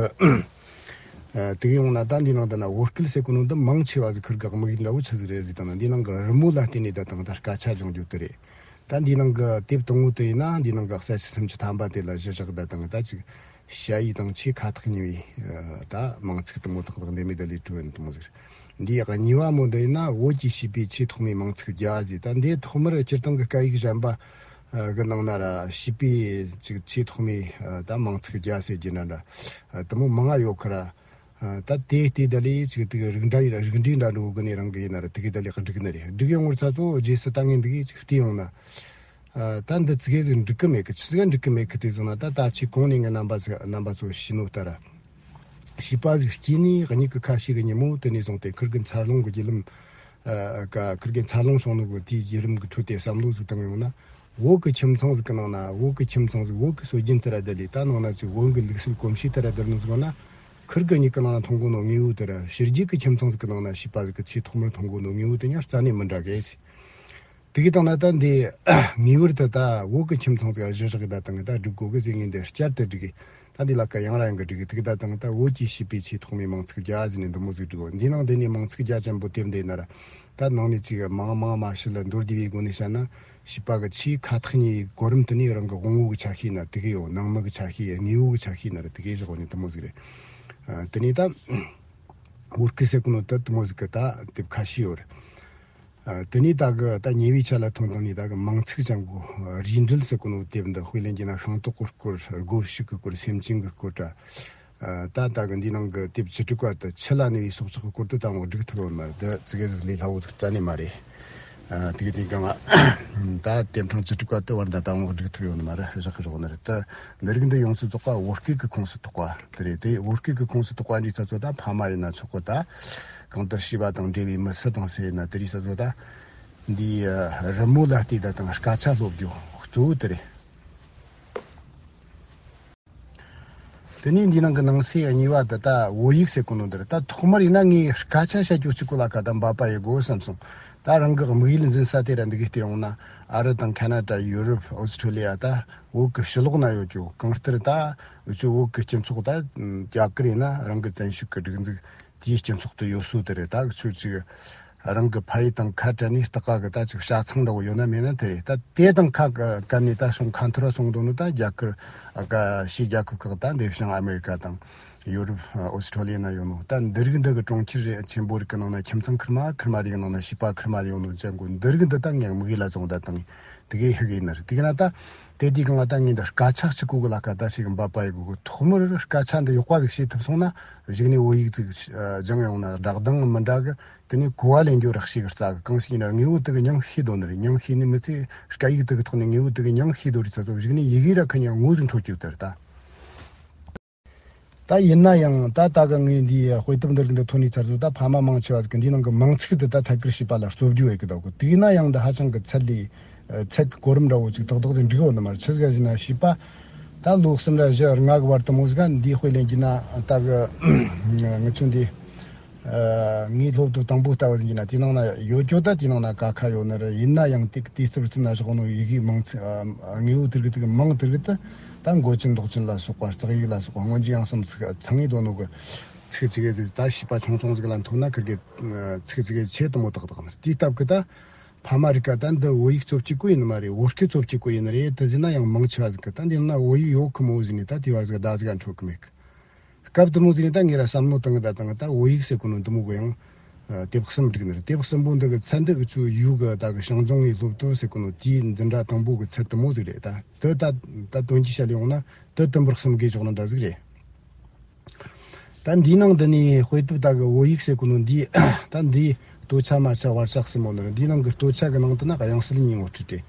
དེ་གི་ཡོང་ན་ད་འདི་ནང་ད་ན་བོད་སྐད་ཟེར་གོ་ནོ་འདི་མང་ཆེ་བ་ཟིག་ཁིར་གི་དམིགས་ཡུལ་འདྲ་བོ་ཆི་ཟིག་རེད་ཟེར་ད་ན། འདི་ནང་གི་རི་མོ་ལ་བརྟེན་ནས་ད་དང་ད་སྐད་ཆ་སྦྱང་རྒྱུ་དེ་རེད། ད་འདི་ནང་གི་དེབ་དང་བོ་དེ་ཡིན་ན་འདི་ནང་གི་གསལ་བྱེད་སུམ་ཅུ་ཐམ་པ་དེ་ལ་གཞི་བཞག་ད་དང་ད་ཅིག་ཞ་ཡི་དང་ཆེས་ཁ་ཐག་ཉེ་བའི། ཨ། ད་མིང་ཚིག་དེ་མོ་ཏག་ཏག་འདི་མི་ད་ལི་ཀྲུའུ་ཨན་དེ་མོ་ཟིག་འདི་ཡག་གཉིས་པ་མོ་འདི་ཡིན་ན་བོད་ཀྱི་བྱིས་པའི་ཆེས་ཐོག་མའི་མིང་ཚིག་བརྒྱ་ཟེར། ད་འདི་ཐོག་མར་སྤྱིར་བཏང་གི་སྐད་ཡིག་གཞན་པ་གི་ནང་ན་ར་བྱིས་པའི་ཅིག་ཆེས་ཐོག་མའི། ཨ། ད་མིང་ཚིག་བརྒྱ་ཟེར་རྒྱུ་འདྲ་འདྲ། ཨ། དེ་མོ་མང་ང་ཡོད་ཁ་ར། ཨ། ད་དེ་དེ་ད་ལི་ཅིག་དེ་གི་རིགས་འདྲ་ཡིན་ར་རིགས་འདྲའི་འདྲ་འགྲོ་གི་ནས་རང་གི་ཡིན་ན་ར་དེ་གི་ད་ལི་སྒྲིག་གི་ནི་རེད། སྒྲིག་ཡོང་ངོར་ཚ་ཚོ་རྗེས་སུ་ད་ངས་འདི་གི་ཅིག་བལྟས་ཡོང་ན། ཨ། ད་འདི་ཙི་གེ་ཟིག་འགྲིག་གི་མེད་གི། ཆི་ཟིག་འགྲིག་གི་མེད་གི་དེ་ཟེར་ན། ད་ད་ཅི་གོང་ནས་ངས་རྣམ་པ་ཟིག་རྣམ་པ་ཚོ་ཤེས་ནོ་ལྟར། བྱིས་པ་ཟིག་སྐྱེས་ནས་མྱིག་གི་ཁ་ཕྱེ་གི་ཉིན་མོ་དེ་ནས་བཟུང་སྟེ་ཁིར་གི་འཚར་ལོངས་གི་བརྒྱུད་ལམ། ཨ། ཀ་ཁིར་གི་འཚར་ལོངས་བྱུང་ནོ་གི་དེའི་བརྒྱུད་རིམ་གི་ཁྲོད་དེ་བསམ་བློ་ཟིག་བཏང་ཡོང་ན། བོད་གི་ཁྱིམ་ཚང་ཟིག་གི་ནང་ན། བོད་གི་ཁྱིམ་ཚང་ཟིག་བོད་གི་སྲོལ་རྒྱུན་ལྟར་བསྡད་ལས། ད་ནང་ན་ཅིག་བོད་གི་ལུགས་སྲོལ་གོམས་གཤིས་ལྟར་བསྡད་ནོ་ཟིག་ཡོང་ན། ཁིར་གི་མྱིག་གི་ནང་ན་མཐོང་གོ་ནོ་དངོས་པོ་དེ་ར་ཕྱི་རྒྱལ་གི་ཁྱིམ་ཚང་ཟིག་གི་ནང་ན་བྱིས་པ་ཟིག་གི་ཆེས་ཐོག་མར་མཐོང་གོ་ནོ་དངོས་པོ་དེ་ཡང་རྩ་ནས་མི་འདྲ་གི་ཟེར། དེ་གི་སྟེང་ན་ད་འདི་ངེས་པར་དུ་ད་བོད་གི་ཁྱིམ་ཚང་ཟིག་གཞི་བཞག་གི་ད་དང་གི་ད་སྒྲིག་དགོས་གི་ཟེར། ངས་འདི་བསྐྱར་དུ་སྒྲིག་གི། ད་འདི་ལ་ཀ་ཡང་ར་ཡང་གི་སྒྲིག་གི། དེ་གི་ད་དང་ད་བོད་ཀྱི་བྱིས་པའི་ཆེས་ཐོག་མའི་མིང་ཚིག་བརྒྱ་ཟེར་ནས་འདི་མོ་ཟིག་སྒྲིག་གོ། འདི་ནང་འདི་ནས་མིང་ཚིག་བརྒྱ་ཅན་པོ་དེབ་འདི་ན་ར། ད་ནང་ནས་ཅིག་མང་མང་མ་ཤི་ལ་མདོར་བསྡུས་པའི་སྒོ་ནས་བཤད་ན། བྱིས་པ་གི་ཆེས་ཁ་ཐག་ཉེ་བའི་གོ་རིམ་དེ་ནས་རང་གི་དབང་བོ་གི་ཆ་ཤས་ན་དེ་གི་ཡོད། ནང་མི་གི་ཆ་ཤས། དངོས་པོ་གི་ཆ་ཤས་ན་ར་དེ་གི་བཞག་ནས་དེ་མོ་ཟིག་རེད། ཨ། དེ་ནས་ད་བོད་སྐད་ཟེར་གོ་ནོ་ད་དེ་མོ་ཟིག་གི་ད་དེབ་ཁ་ཤས་ཡོད་རེད། ཨ། དེ་ནས་ད་གི་ད་ཉེ་བའི་ཆ་ལ་ཐོན་དང་ནས་ད་གི་མིང་ཚིག་ཅན་གོ་རིས་འགྲེལ་ཟེར་གོ་ནོ་དེབ་འདི། དཔེ་ལེན་རྒྱུ་ན་ཤིང་ཏོག་གི་སྐོར། སྒོ་ཕྱུགས་གི་སྐོར། སེམས་ཅན་གི་སྐོར་ད། ཨ། ད་ད་གི་འདི་ནང་གི་དེབ་བཅུ་དྲུག་པ་དེ་ཆུ་ལ་ཉེ་བའི་སྲོག་ཆགས་ཀྱི་སྐོར་དེ་ད་ངོ་སྒྲིག་ཐུབ་ཡོད་མ་རེད། དེ་ཙི་གེ་ཟིག་ལས་སླ་བོ་ཟིག་རྩ་ནས་མ་རེད། ཨ། དེ་གི་དེ་གང་ང་ད་དེབ་ཕྲེང་བཅུ་དྲུག་པ་དེ་བར་ད་ད་ངོ་སྒྲིག་ཐུབ་ཡོད་མ་རེད། བཞག་གི་རོགས་ནི་རེད། དེ་འདི་རིགས་འདི་ཡོངས་སུ་རྫོགས་པ་བོད་སྐད་ཀྱི་ཁོངས་སུ་གཏོགས་པ་དེ་རེད། དེ་བོད་སྐད་ཀྱི་ཁོངས་སུ་གཏོགས་པ་འདི་ཚ་ཚོ་ད་ཕ་མ་ཡིན་ན་ཆོག་གི། ད་གང་ལྟར་བྱིས་པ་དང་འབྲེལ་བའི་མི་སུ་དང་སུ་ཡིན་ན་དེ་རིགས་ཚ་ཚོ་ད་འདི་རི་མོ་ལ་བལྟས་ད་དང་སྐད་ཆ་སློབ་རྒྱུ་གཙོ་བོ་དེ་རེད། དེ་ནས་འདི་ནང་གི་ནང་གསེས་གཉིས་པ་དེ་ད་བོད་ཡིག་ཟེར་གོ་ནོ་འདི་རེད། ད་ཐོག་མར་ཡིན་ན་ངས་སྐད་ཆ་བཤད་རྒྱུ་གཅིག་པོ་ལ་ཁ་ད་འབད་པ་ཡེད་དགོས་བསམ་སོང་། ད་རང་གི་དམིགས་ཡུལ་འཛིན་ས་དེ་ར་འདི་གི་བལྟས་ཡོང་ན། ཨ་རི་དང་ཁ་ན་ཌ། ཡུ་རོབ། ཨོ་སི་ཁྲུ་ལི་ཡ། ད་བོད་གི་ཕྱི་ལོགས་ན་ཡོད་རྒྱུ། གང་ལྟར་ད་འུ་ཆོ་བོད་གི་སྤྱི་ཚོགས་ད་རྒྱ་གར་ཡིན་ན་རང་གི་བཙན་ཤེད་གི་སྒྲིག་འཛུགས་དེའི་སྤྱི་ཚོགས་དུ་ཡོད་སྲོལ་དེ་རེད། ད་འུ་ཆོ་ཅིག་རང་གི་ཕ་ཡུལ་དང་ཁ་བྲལ་ནས་ལྟག་ཀ་གི་ད་ཅིག་བྱ་ཚང་འདྲ་བོ་ཡོད་ན་མེད་ན་དེ་རེད། ད་དེ་དང་ཁ་བཀལ་ནས་ད་སོང་ཁ་འཐོར་བ་སོང་དོ་ནོ་ད་རྒྱ་གར་ཨ་ཀ་ཕྱིའི་རྒྱལ་ཁབ་ཁག་ད་འདི་བྱང་ཨ་མེ་རི་ཀ་དང་ཡུ་རོབ། ཨོ་སི་ཁྲུ་ལི་ཡ་ན་ཡོད་ནོ། ད་འདི་རིགས་འདི་གི་གྲོང་ཁྱེར་ཆེན་པོ་རིགས་གི་ནང་ན་ཁྱིམ་ཚང་ཁེར་མ་ཁེར་མ་རེ་གི་ནང་ན་བྱིས་པ་ཁེར་མ་རེ་ཡོད་ནོ་ཅན་གོ། འདི་རིགས་འདི་ད་ངས་དམིགས་ཡུལ་ལ་བཟུང་ད་དང་དེ་གའི་ཧི་གི་ནི་རེད། དེ་གི་ན་ད་དེ་དུས་གང་ང་ད་ངས་འདི་སྐད་ཆ་གཅིག་གོ་གི་ལ་ཁ་ད་ཞིག་འབད་པ་ཡེད་དགོས་གི། ཐོག་མར་སྐད་ཆ་འདི་ཡག་པ་ཟིག་བཤད་ཐུབ་སོང་ན་གཞུག་ནས་བོད་ཡིག་ཅིག་སྦྱང་ཡོང་ན་སྒྲ་གདངས་མི་འདྲ་གི། དེ་ནས་གོ་བ་ལེན་རྒྱུ་རག་ཤེས་གི་རྩ་གི། གང་ཞིག་ཡིན་ན་དངོས་པོ་དེ་གི་མྱིང་ཤེས་དོ་ནི་རེད། མྱིང་ཤེས་ནི་མི་ཚེ་སྐད་ཡིག་དེ་གི་ཐོག་ནས་དངོས་པོ་དེ་གི་མྱིང་ཤེས་དོ་རེད་ཚ་ཚོ། གཞུག་ནས་ཡི་གེ་ར་ཁ་ཉན་ངོ་ཟིག་འཕྲོད་རྒྱུ་དེ་རེད་ད། ད་ཡིན་ན་ཡང་ད་ད་གི་ངས་འདིའི་དཔེ་དེབ་འདི་རིགས་འདི་ཐོན་ནས་ཚར་ཚོ། ད་ཕ་མ་མང་ཆེ་བ་ཟིག་གི་འདིའི་ནང་གི་མིང་ཚིག་འདི་ད་ཐད་ཀར་བྱིས་པ་ལ་རྩོད་རྒྱུ་ཡོད་གི་འདུག་གི། དེས་ན་ཡང་འདི་ཧ་ཅང་གི་ཚད་ལས་ཚད་གི་གོ་རིམ་འདྲ་བོ་ཅིག་ཏག་ཏག་ཟིག་འགྲིག་ཡོད་ནི་མ་རེད། ཆི་ཟིག་ཟེར་ན་བྱིས་པ་ད་ལོ་གསུམ་ར་བཞི་ལྔ་གི་བར་དུ་མོ་ཟིག་ག་འདིའི་དཔེ་ལེན་རྒྱུ་ན། ད་གི་ང་ཚོ་འདི། ཨ། ངའི་སློབ་དེབ་དང་པོ་ལྟ་བུ་ཡིན་ན་དེའི་ནང་ན་ཡོད་རྒྱུ། ད་དེའི་ནང་ན་ཀ་ཁ་ཡོད་ནི་རེད། ཡིན་ན་ཡང་དེ་དེའི་རྩིབ་རྩིབ་ན་བཞག་ནོ་ཡི་གེའི་མིང་ཚིག་ཨ། དངོས་པོ་དེ་རིགས་དེ་གི་མིང་དེ་རིགས་དེ་ད་མགོ་ཅན་འདོགས་ཅན་ལ་སོགས་པ། རྩག་ཡིག་ལ་སོགས་པ། སྔོན་རྗེས་ཡང་སེམས་ཚིག་ཚང་ངེ་དོ་ནོ་གི་ཚིག་ཅིག་གི་ད་བྱིས་པ་ཆུང་ཆུང་ཟིག་ལ་མཐོང་ན་ཁིར་གི་ཚིག་ཅིག་གི་ཆེ་དུ་མོ་ཏག་ཏག་ནི། དེའི་སྟབས་ཀྱིས་ད་ཕ་མ་རིགས་ཀ་ད་འདི་བོད་ཡིག་རྩོད་ཀྱི་གོ་ཡིན་ནི་མ་རེད། བོད་སྐད་རྩོད་ཀྱི་གོ་ཡིན་ནི་རེད། དེ་ཟེར་ན་ཡང་མང་ཆེ་བ་ཟིག་གི་ད་འདི་ན་བོད་ཡིག་ཡོད་གི་མོ་ཟིག་ནི་ད་དེ་བར་ཟིག་ད་ཟིག་ག་འཕྲོད་གི་མེད་གི། སྐབས་དེ་མོ་ཟིག་ནས་ད་ངས་ར་བསམ་བློ་བཏང་གི། ད་དང་ད་བོད་ཡིག་ཟེར་གོ་ནོ་འདི་མོ་གོ་ཡང་དེབ་གསུམ་བསྒྲིགས་ནི་རེད། དེབ་གསུམ་པོ་འདི་གི་ཚད་འདི་འུ་ཆོ་ཡུལ་གི་ད་གི་ཞིང་ལྗོངས་ངའི་སློབ་དེབ་ཟེར་གོ་ནོ་དེའི་འདི་འདྲ་དང་པོ་གི་ཚད་དེ་མོ་ཟིག་རེད། ད་དེ་ད་ད་དོན་གྱིས་བཤད་ཡོང་ན་དེ་དུམ་བུར་གསུམ་གི་འཇོག་ནི་འདྲ་ཟིག་རེད། ད་འདིའི་ནང་འདི་ནས་དཔེ་དེབ་ད་གི་བོད་ཡིག་ཟེར་གོ་ནོ་འདི་ད་འདིའི་སྟོད་ཆ་མར་ཆ་བར་ཆ་གསུམ་མོ་ནི་རེད། འདིའི་ནང་གི་སྟོད་ཆ་གི་ནང་དུ་ན་དབྱངས་གསལ་གཉིས་ངོ་སྤྲོད་དེ།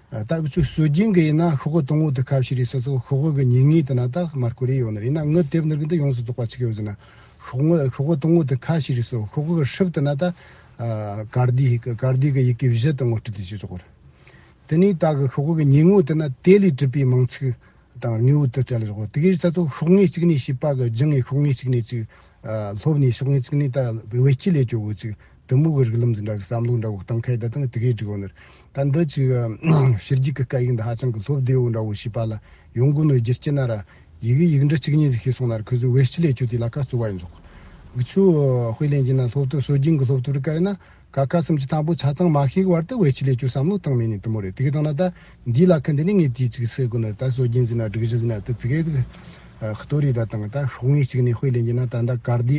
ད་འུ་ཚོའི་སྲོལ་རྒྱུན་གྱི་ཡིན་ན་ཤོག་བུ་དང་པོ་དེ་ཁ་ཕྱེ་རེས་སོ་སོ་ཤོག་བུ་གི་ཉེ་ངོས་དེ་ན་ད་མར་ཀོ་རེ་ཡོད་ནི་རེད། ཡིན་ན་ངའི་དེབ་འདིར་གི་འདི་ཡོངས་སུ་རྫོགས་པ་ཆི་ཡོད་ཟེར་ན། ཤོག་ངོས་ཤོག་བུ་དང་པོ་དེ་ཁ་ཕྱེ་རེས་སོ་ཤོག་བུ་གི་ཧྲིལ་དེ་ན་ད་ཀར་ཏིའི་ཀར་ཏིའི་གི་ཡི་གེ་བཞི་དེ་ངོ་སྤྲོད་དེ་བྱས་ཆོག་གི་རེད། དེ་ནས་ད་གི་ཤོག་བུ་གི་ཉེ་ངོས་དེ་ན་དེ་ལས་གྲུབ་པའི་མིང་ཚིག་དང་དངོས་པོ་དེ་བྲིས་ལ་བཞག་གོ། དེ་གའི་རྩ་ཚོ་ཤོག་ངོས་གཅིག་ནས་བྱིས་པ་གི་སྦྱངས་ནས་ཤོག་ངོས་གཅིག་ནས་ཅིག་ཨ་སློབ་ནས་ཤོག་ངོས་གཅིག་ནས་ད་བེད་སྤྱོད་ལས་སྐྱོ་བོ་ཅིག་དུ་མོ་གི་རིགས་ལམ་ཟིན་འདྲ་བསམ་བློ་འདྲ་བོ་གཏོང་ཁ་ཡི་ད་དང་དེ་གའི་སྒྲིག་གོ་ནར། ད་འདི་ཅིག་ཕྱི་རྒྱལ་གི་སྐད་ཡིག་འདི་ཧ་ཅང་གི་སློབ་བདེ་བོ་འདྲ་བོ་བྱིས་པ་ལ་ཡོང་གོ་ནོ་རྒྱུ་རྐྱེན་ན་ར། ཡི་གེ་ཡིག་འབྲུ་གཅིག་གཉིས་ཟིག་ཤེས་སོང་ན་ར་ཁོ་ཚོས་བེད་སྤྱོད་ལས་སྐྱོ་དེ་ལ་ཁ་གཙོ་བ་ཡིན་ཟོག་འུ་ཆོ་དཔེ་ལེན་གྱི་ན་སློབ་དེབ་སྲོལ་རྒྱུན་གྱི་སློབ་དེབ་རིགས་ཀ་ཡིན་ན། ཀ་ཁ་སུམ་ཅུ་ཐམ་པོ་ཆ་ཚང་མ་ཤེས་གི་བར་དུ་བེད་སྤྱོད་ལས་སྐྱོ་བསམ་བློ་བཏང་མེད་ནི་དུ་མོ་རེད། དེ་གི་དང་ན་ད་འདིའི་ལ་ཁ་འདི་ནི་ངས་དེའི་ཅིག་ཟེར་དགོས་ནི་རེད། ད་སྲོལ་རྒྱུན་ཟིན་ན་སྒྲིག་གཞི་ཟིན་ན་དེ་ཙི་གེ་ཟིག་ཨ་ཁ་ཏོ་རེ་ད་དང་ད་ཤོག་ངོས་གཅིག་ནས་དཔེ་ལེན་གྱི་ན་ད་ད་ཀར་ཏི་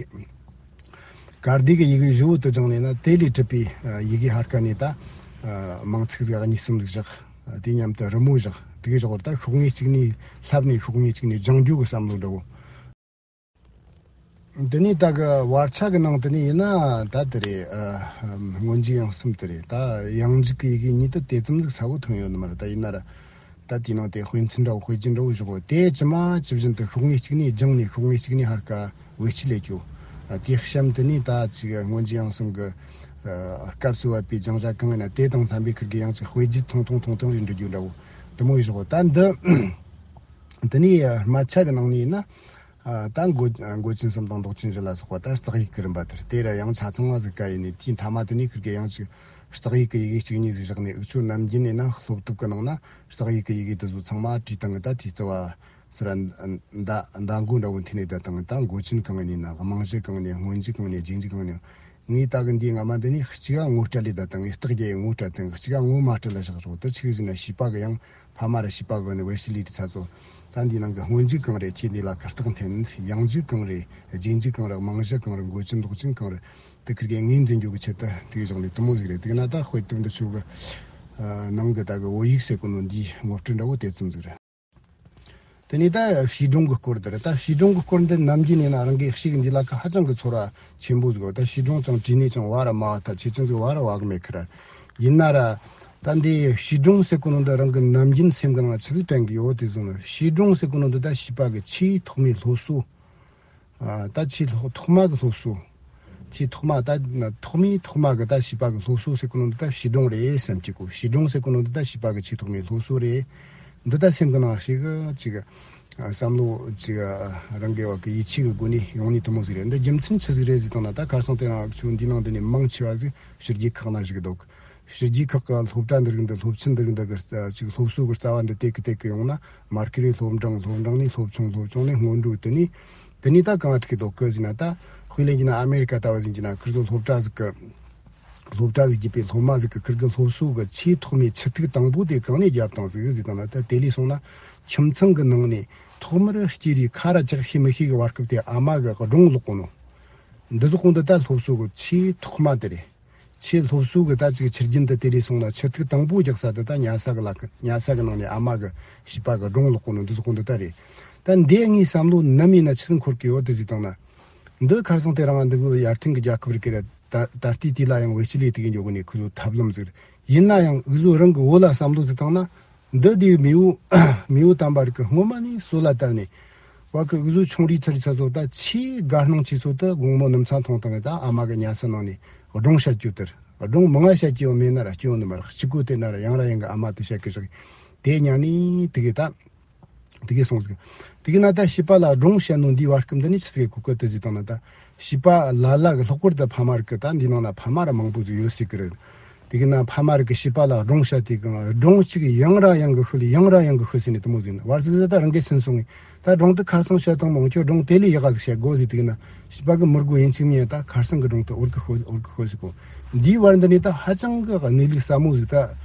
ཀར་ཏི་གི་ཡི་གེ་བཞི་བོ་དུ་སྦྱངས་ནས་ན་དེ་ལས་གྲུབ་པའི་ཨ་ཡི་གེ་ཧར་ཀ་ནས་ད་ཨ་མིང་ཚིག་ཟིག་གཉིས་གསུམ་ཟིག་བཞག་ཨ་དེ་མཉམ་དུ་རི་མོ་བཞག་དེ་གི་བཞག་ད་ཤོག་ངོས་གཅིག་ནས་ལྷབ་ནས་ཤོག་ངོས་གཅིག་ནས་སྦྱང་རྒྱུ་གི་བསམ་བློ་འདྲ་བོ། འདི་ནས་ད་གི་བར་ཆ་གི་ནང་དུ་ནས་ཡིན་ན་ད་དེ་རེད། ཨ་སྔོན་འཇུག་དབྱངས་གསུམ་དེ་རེད། ད་དབྱངས་འཇུག་གི་ཡི་གེ་གཉིས་དེ་དེ་ཙམ་ཟིག་ས་བོ་ཐོན་ཡོད་ནི་མ་རེད། ད་ཡིན་ན་ར་ད་དེའི་ནང་དེ་དཔེ་མཚོན་འདྲ་བོ་དཔེ་རྒྱན་འདྲ་བོ་བཞག་གོ། དེ་ཇི་མ་ཇི་བཞིན་དུ་ཤོག་ངོས་གཅིག་ནས་སྦྱངས་ནས་ཤོག་ངོས་གཅིག་ནས་ཧར་ཀ་བེད་སྤྱོད་ལས་སྐྱོ། ཨ་དེ་གཤམ་དུ་ནས་ད་ཅིག་སྔོན་འཇུག་དབྱངས་གསུམ་གི་ཨ་སྐབས་སུ་བབས་པའི་སྦྱང་བྱ་གང་ཡིན་ན་དེ་དང་འཚམ་པའི་ཁུར་གི་ཡང་ཅིག་དཔེ་རྒྱན་ཐུང་ཐུང་ཐུང་ཐུང་ཞིག་འབྲི་རྒྱུ་འདྲ་བོ་དུ་མོ་བཞག་གོ། ད་འདི་འདི་ནས་སྨད་ཆ་གི་ནང་ནས་ཡིན་ན། ཨ་ད་མགོ་མགོ་ཅན་གསུམ་དང་མདོག་ཅན་བཞི་ལ་སོགས་པ་ད་རྩག་ཡིག་གི་རིམ་པ་དེར་དེ་ར་ཡང་ཆ་ཚང་བ་ཟིག་ག་ཡིན་ནས་དེའི་མཐའ་མ་དེ་ནས་ཁུར་གི་ཡང་ཅིག་རྩག་ཡིག་གི་ཡི་གེ་གཅིག་གཉིས་ཟིག་བཞག་ནས་འུ་ཆོ་ནམ་རྒྱུན་ནས་ན་སློབ་དེབ་གི་ནང་ན་རྩག་ཡིག་གི་ཡི་གེ་དེ་ཚོ་ཚང་མ་བྲིས་བཏང་གི། ད་དེའི་རྩ་བ་སི་ར་མདའ་མདའ་མགོ་འདྲ་བོ་འཐེན་ནས་ད་བཏང་གི། ད་མགོ་ཅན་གང་ཡིན་ན་རྨང་གཞི་གང་ཡིན་ན་སྔོན་འཇུག་གང་ཡིན་ན་རྗེས་འཇུག་གང་ཡིན་ན། ངས་ད་གི་འདིའི་སྔ་མ་འདི་ནས་གཅིག་ག་ངོ་སྤྲད་ལས་ད་དང་ངས་རྟགས་རྒྱག་ཡས་ངོ་སྤྲད་དང་གཅིག་ག་ངོ་མ་སྤྲད་ལ་བཞག་ཆོག་ད་ཆི་གི་ཟིན་ན་བྱིས་པ་གི་ཡང་ཕ་མ་ར་བྱིས་པ་གི་ནི་བེད་སྤྱོད་ལས་ཀྱི་ཚ་ཚོ། ད་འདིའི་ནང་གི་སྔོན་འཇུག་གང་རེད། ཁྱེད་འདི་ལ་ཁ་རྟགས་འཐེན་ཡང་འཇུག་གང་རེད། རྗེས་འཇུག་གང་རེད། རྨང་གཞི་གང་རེད། མགོ་ཅན་མདོག་ཅན་གང་རེད། དེ་ཁུར་གི་ངོས་འཛིན་རྒྱུ་གི་ཆེད་དུ་དེའི་གཞུང་ལས་དུ་མོ་ཟིག་རེད། དེ་གི་ན་ད་དཔེ་དེབ་འདི་ཆུ་གི་ནང་གི་ད་གི་བོད་ཡིག་ཟེར་གོ་ནོ་འདིའི་ངོ་སྤྲོད་འདྲ་བོ་དེ་ཙམ་ཟིག་རེད། དེ་ནས་ད་བྱིས་སྒྲུང་གི་སྐོར་འདི་རེད། ད་བྱིས་སྒྲུང་གི་སྐོར་འདི་ནམ་རྒྱུན་ནས་ན་རང་གི་ཤིག་འདི་ལ་ཁ་ཧ་ཅང་གི་ཚོར་བ་ཆེན་པོ་ཟིག་ཡོད། ད་བྱིས་སྒྲུང་ཅང་བྲིས་ནས་ཅང་བ་ར་མ་བ་ད་ཆེ་ཆུང་ཟིག་བ་ར་བ་གི་མེད་ཁི་ར། ཡིན་ན་ར་ད་འདི་བྱིས་སྒྲུང་ཟེར་གོ་ནོ་འདི་རང་གི་ནམ་རྒྱུན་སེམས་གི་ནང་ཆི་ཟིག་དྲན་གི་ཡོད་དེ་བཟུང་ན། བྱིས་སྒྲུང་ཟེར་གོ་ནོ་འདི་ད་བྱིས་པ་གི་ཆེས་ཐོག་མའི་སློབ་གསོ། ཨ་ད་ཆེས་ཐོག་ཐོག་མ་གི་སློབ་གསོ། ཆེས་ཐོག་མ་ད་ཐོག་མའི་ཐོག་མ་གི་ད་བྱིས་པ་གི་སློབ་གསོ་ཟེར་གོ་ནོ་འདི་ད་བྱིས་སྒྲུང་རེད་བསམ་གྱི་གོ། བྱིས་སྒྲུང་ཟེར་གོ་ནོ་འདི་ད་བྱིས་པ་གི་ཆེས་ཐོག་མའི་སློབ་གསོ་རེད། འདི་ད་སེམས་གི་ནང་ཞིག་གི་ཅིག་ཨ་བསམ་བློ་ཅིག་ཨ་རང་གི་བ་གི་ཡིད་ཆེས་གི་སྒོ་ནས་ཡོང་ནི་དུ་མོ་ཟིག་རེད། འདི་རྒྱུ་མཚན་ཆི་ཟིག་རེད་ཟེར་དང་ན། ད་ཁར་སང་དེ་རང་ཆུ་འདི་ནང་འདི་ནས་མང་ཆེ་བ་ཟིག་ཕྱི་རྒྱལ་ཁག་ན་བཞུགས་འདུག་ཕྱི་རྒྱལ་ཁག་གི་སློབ་གྲྭ་འདི་རིགས་འདི་སློབ་ཆེན་འདི་རིགས་འདི་གི་ཅིག་སློབ་གསོ་གི་རྩ་བ་འདི་དེ་གི་དེ་གི་ཡོང་ན། མར་ཁེ་རི་སློབ་འབྲིང་སློབ་འབྲིང་ནས་སློབ་ཆུང་སློབ་ཆུང་ནས་སྔོན་འགྲོ། དེ་ནས་དེ་ནས་ད་གང་ཐུག་གི་འདུག་གི་ཟེར་ན། ད་དཔེ་ལེན་གྱི་ན་ཨ་མེ་རི་ཀ་ལྟ་བུ་ཟིན་གྱི་ན་ཁིར་ཚོ་སློབ་གྲྭ་ཟིག་གི་སློབ་གྲྭ་ཟིག་བརྒྱུད་པའི་སློབ་མ་ཟིག་གི་ཁིར་གི་སློབ་གསོ་གི་ཆེས་ཐོག་མའི་ཆུ་ཐིགས་དང་པོ་དེ་གང་ནས་བརྒྱབ་བཏང་ཟིག་ཟེར་དང་ན། ད་དེ་ལས་སོང་ན་ཁྱིམ་ཚང་གི་ནང་ནས་ཐོག་མར་སྐྱེས་རིགས་ཁ་ར་ཅག་ཤེས་མི་ཤེས་གི་བར་སྐབས་དེ་ཨ་མ་གི་སྒྲུང་ཀློག་གོ་ནོ། འདི་ཟོ་གོང་དུ་ད་སློབ་གསོ་གི་ཆེས་ཐོག་མ་དེ་རེད། ཆེས་སློབ་གསོ་གི་ད་ཅིག་ཆུ་རྒྱུན་དུ་དེ་ལས་སོང་ན་ཆུ་ཐིགས་དང་པོ་རྒྱག་ས་དེ་ད་ཉལ་ས་གི་ལ་ཉལ་ས་གི་ནང་ནས་ཨ་མ་གི་བྱིས་པ་གི་སྒྲུང་ཀློག་གོ་ནོ་འདི་ཟོ་གོང་དུ་ད་རེད། ད་འདི་ངའི་བསམ་བློ་ནམ་ཡིན་ན་ཆི་ཟིག་འཁོར་གི་ཡོད་དེ་ཟིག་བཏང་ན། འདི་ཁར་སང་དེ་རང་འདི་གི་ཡར་ཐོན་གི་རྒྱལ་ཁབ་རིགས་གི་ར་ད་ད་ལྟའི་དུས་ལ་ཡང་བེད་སྤྱོད་ལས་དེ་གི་འཇོག་གི་ནས་ཁོ་ཚོ་ཐབས་ལམ་ཟིག་རེད། ཡིན་ན་ཡང་འུ་ཚོ་རང་གི་བོད་ལ་བསམ་བློ་ཟིག་བཏང་ན། འདི་དེའི་མེས་པོ་མེས་པོ་དམ་པ་རིགས་ཀྱི་སྔོན་མ་ནས་སྲོལ་ལ་དར་ནས། བ་གི་འུ་ཚོ་ཆུང་རིས་ཚ་རིས་ཚ་ཚོ་ད་ཆེས་དགའ་སྣང་ཆེ་ཚོ་ད་དགོང་མོ་ནུབ་ཚང་ཐོང་བཏང་ད་ཨ་མ་གི་ཉལ་ས་ནང་ནས་སྒྲུང་བཤད་རྒྱུ་དེར། སྒྲུང་མང་ང་བཤད་རྒྱུ་ཡོད་མེད་ན་ར་སྐྱོན་ནི་མ་རེད། གཅིག་གོ་དེ་ན་ར་ཡང་ར་ཡང་གི་ཨ་མ་དེ་བཤད་གི་བཞག་དེ་ཉན་ནི་དེ་གི་ད་དེ་གི་སོང་ཟིག་དེ་གི་ན་ད་བྱིས་པ་ལ་སྒྲུང་བཤད་ནོ་འདིའི་བར་སྐབས་འདི་ནི་ཆི་ཟིག་གི་གོ་སྐབས་དེ་ཟིག་བཏང་ན། ད་བྱིས་པ་ལ་ལ་གི་ལྷག་པར་དུ་ཕ་མ་རིགས་ཀྱི་ད་འདི་ནང་ན་ཕ་མ་ར་མང་པོ་ཟིག་ཡོད་སྲིད་གི་རེད། དེ་གི་ན་ཕ་མ་རིགས་ཀྱི་བྱིས་པ་ལ་སྒྲུང་བཤད་དེ་གང་སྒྲུང་གཅིག་ཡང་ར་ཡང་གི་ཤོད་ཡང་ར་ཡང་གི་ཤོད་ཟེར་ནས་དུ་མོ་ཟིག་ན་བར་ཟིག་ཟ་ད་རང་གི་སེམས་སོང་ངས་ད་སྒྲུང་དེ་ཁར་སང་བཤད་དང་མང་ཁྱོད་སྒྲུང་དེ་ལས་ཡག་ག་ཟིག་བཤད་དགོས་ཟིག་དེ་གི་ན་བྱིས་པ་གི་མི་དགོས་ཡིན་ཅིག་མིན་ད་ཁར་སང་གི་སྒྲུང་དེ་འོར་གི་ཤོད་འོར་གི་ཤོད་ཟིག་གོ། འདིའི་བར་འདི་ནས་ད་ཧ་ཅང་གི་གནས་ལུགས་ཟབ་མོ་ཟིག་ད་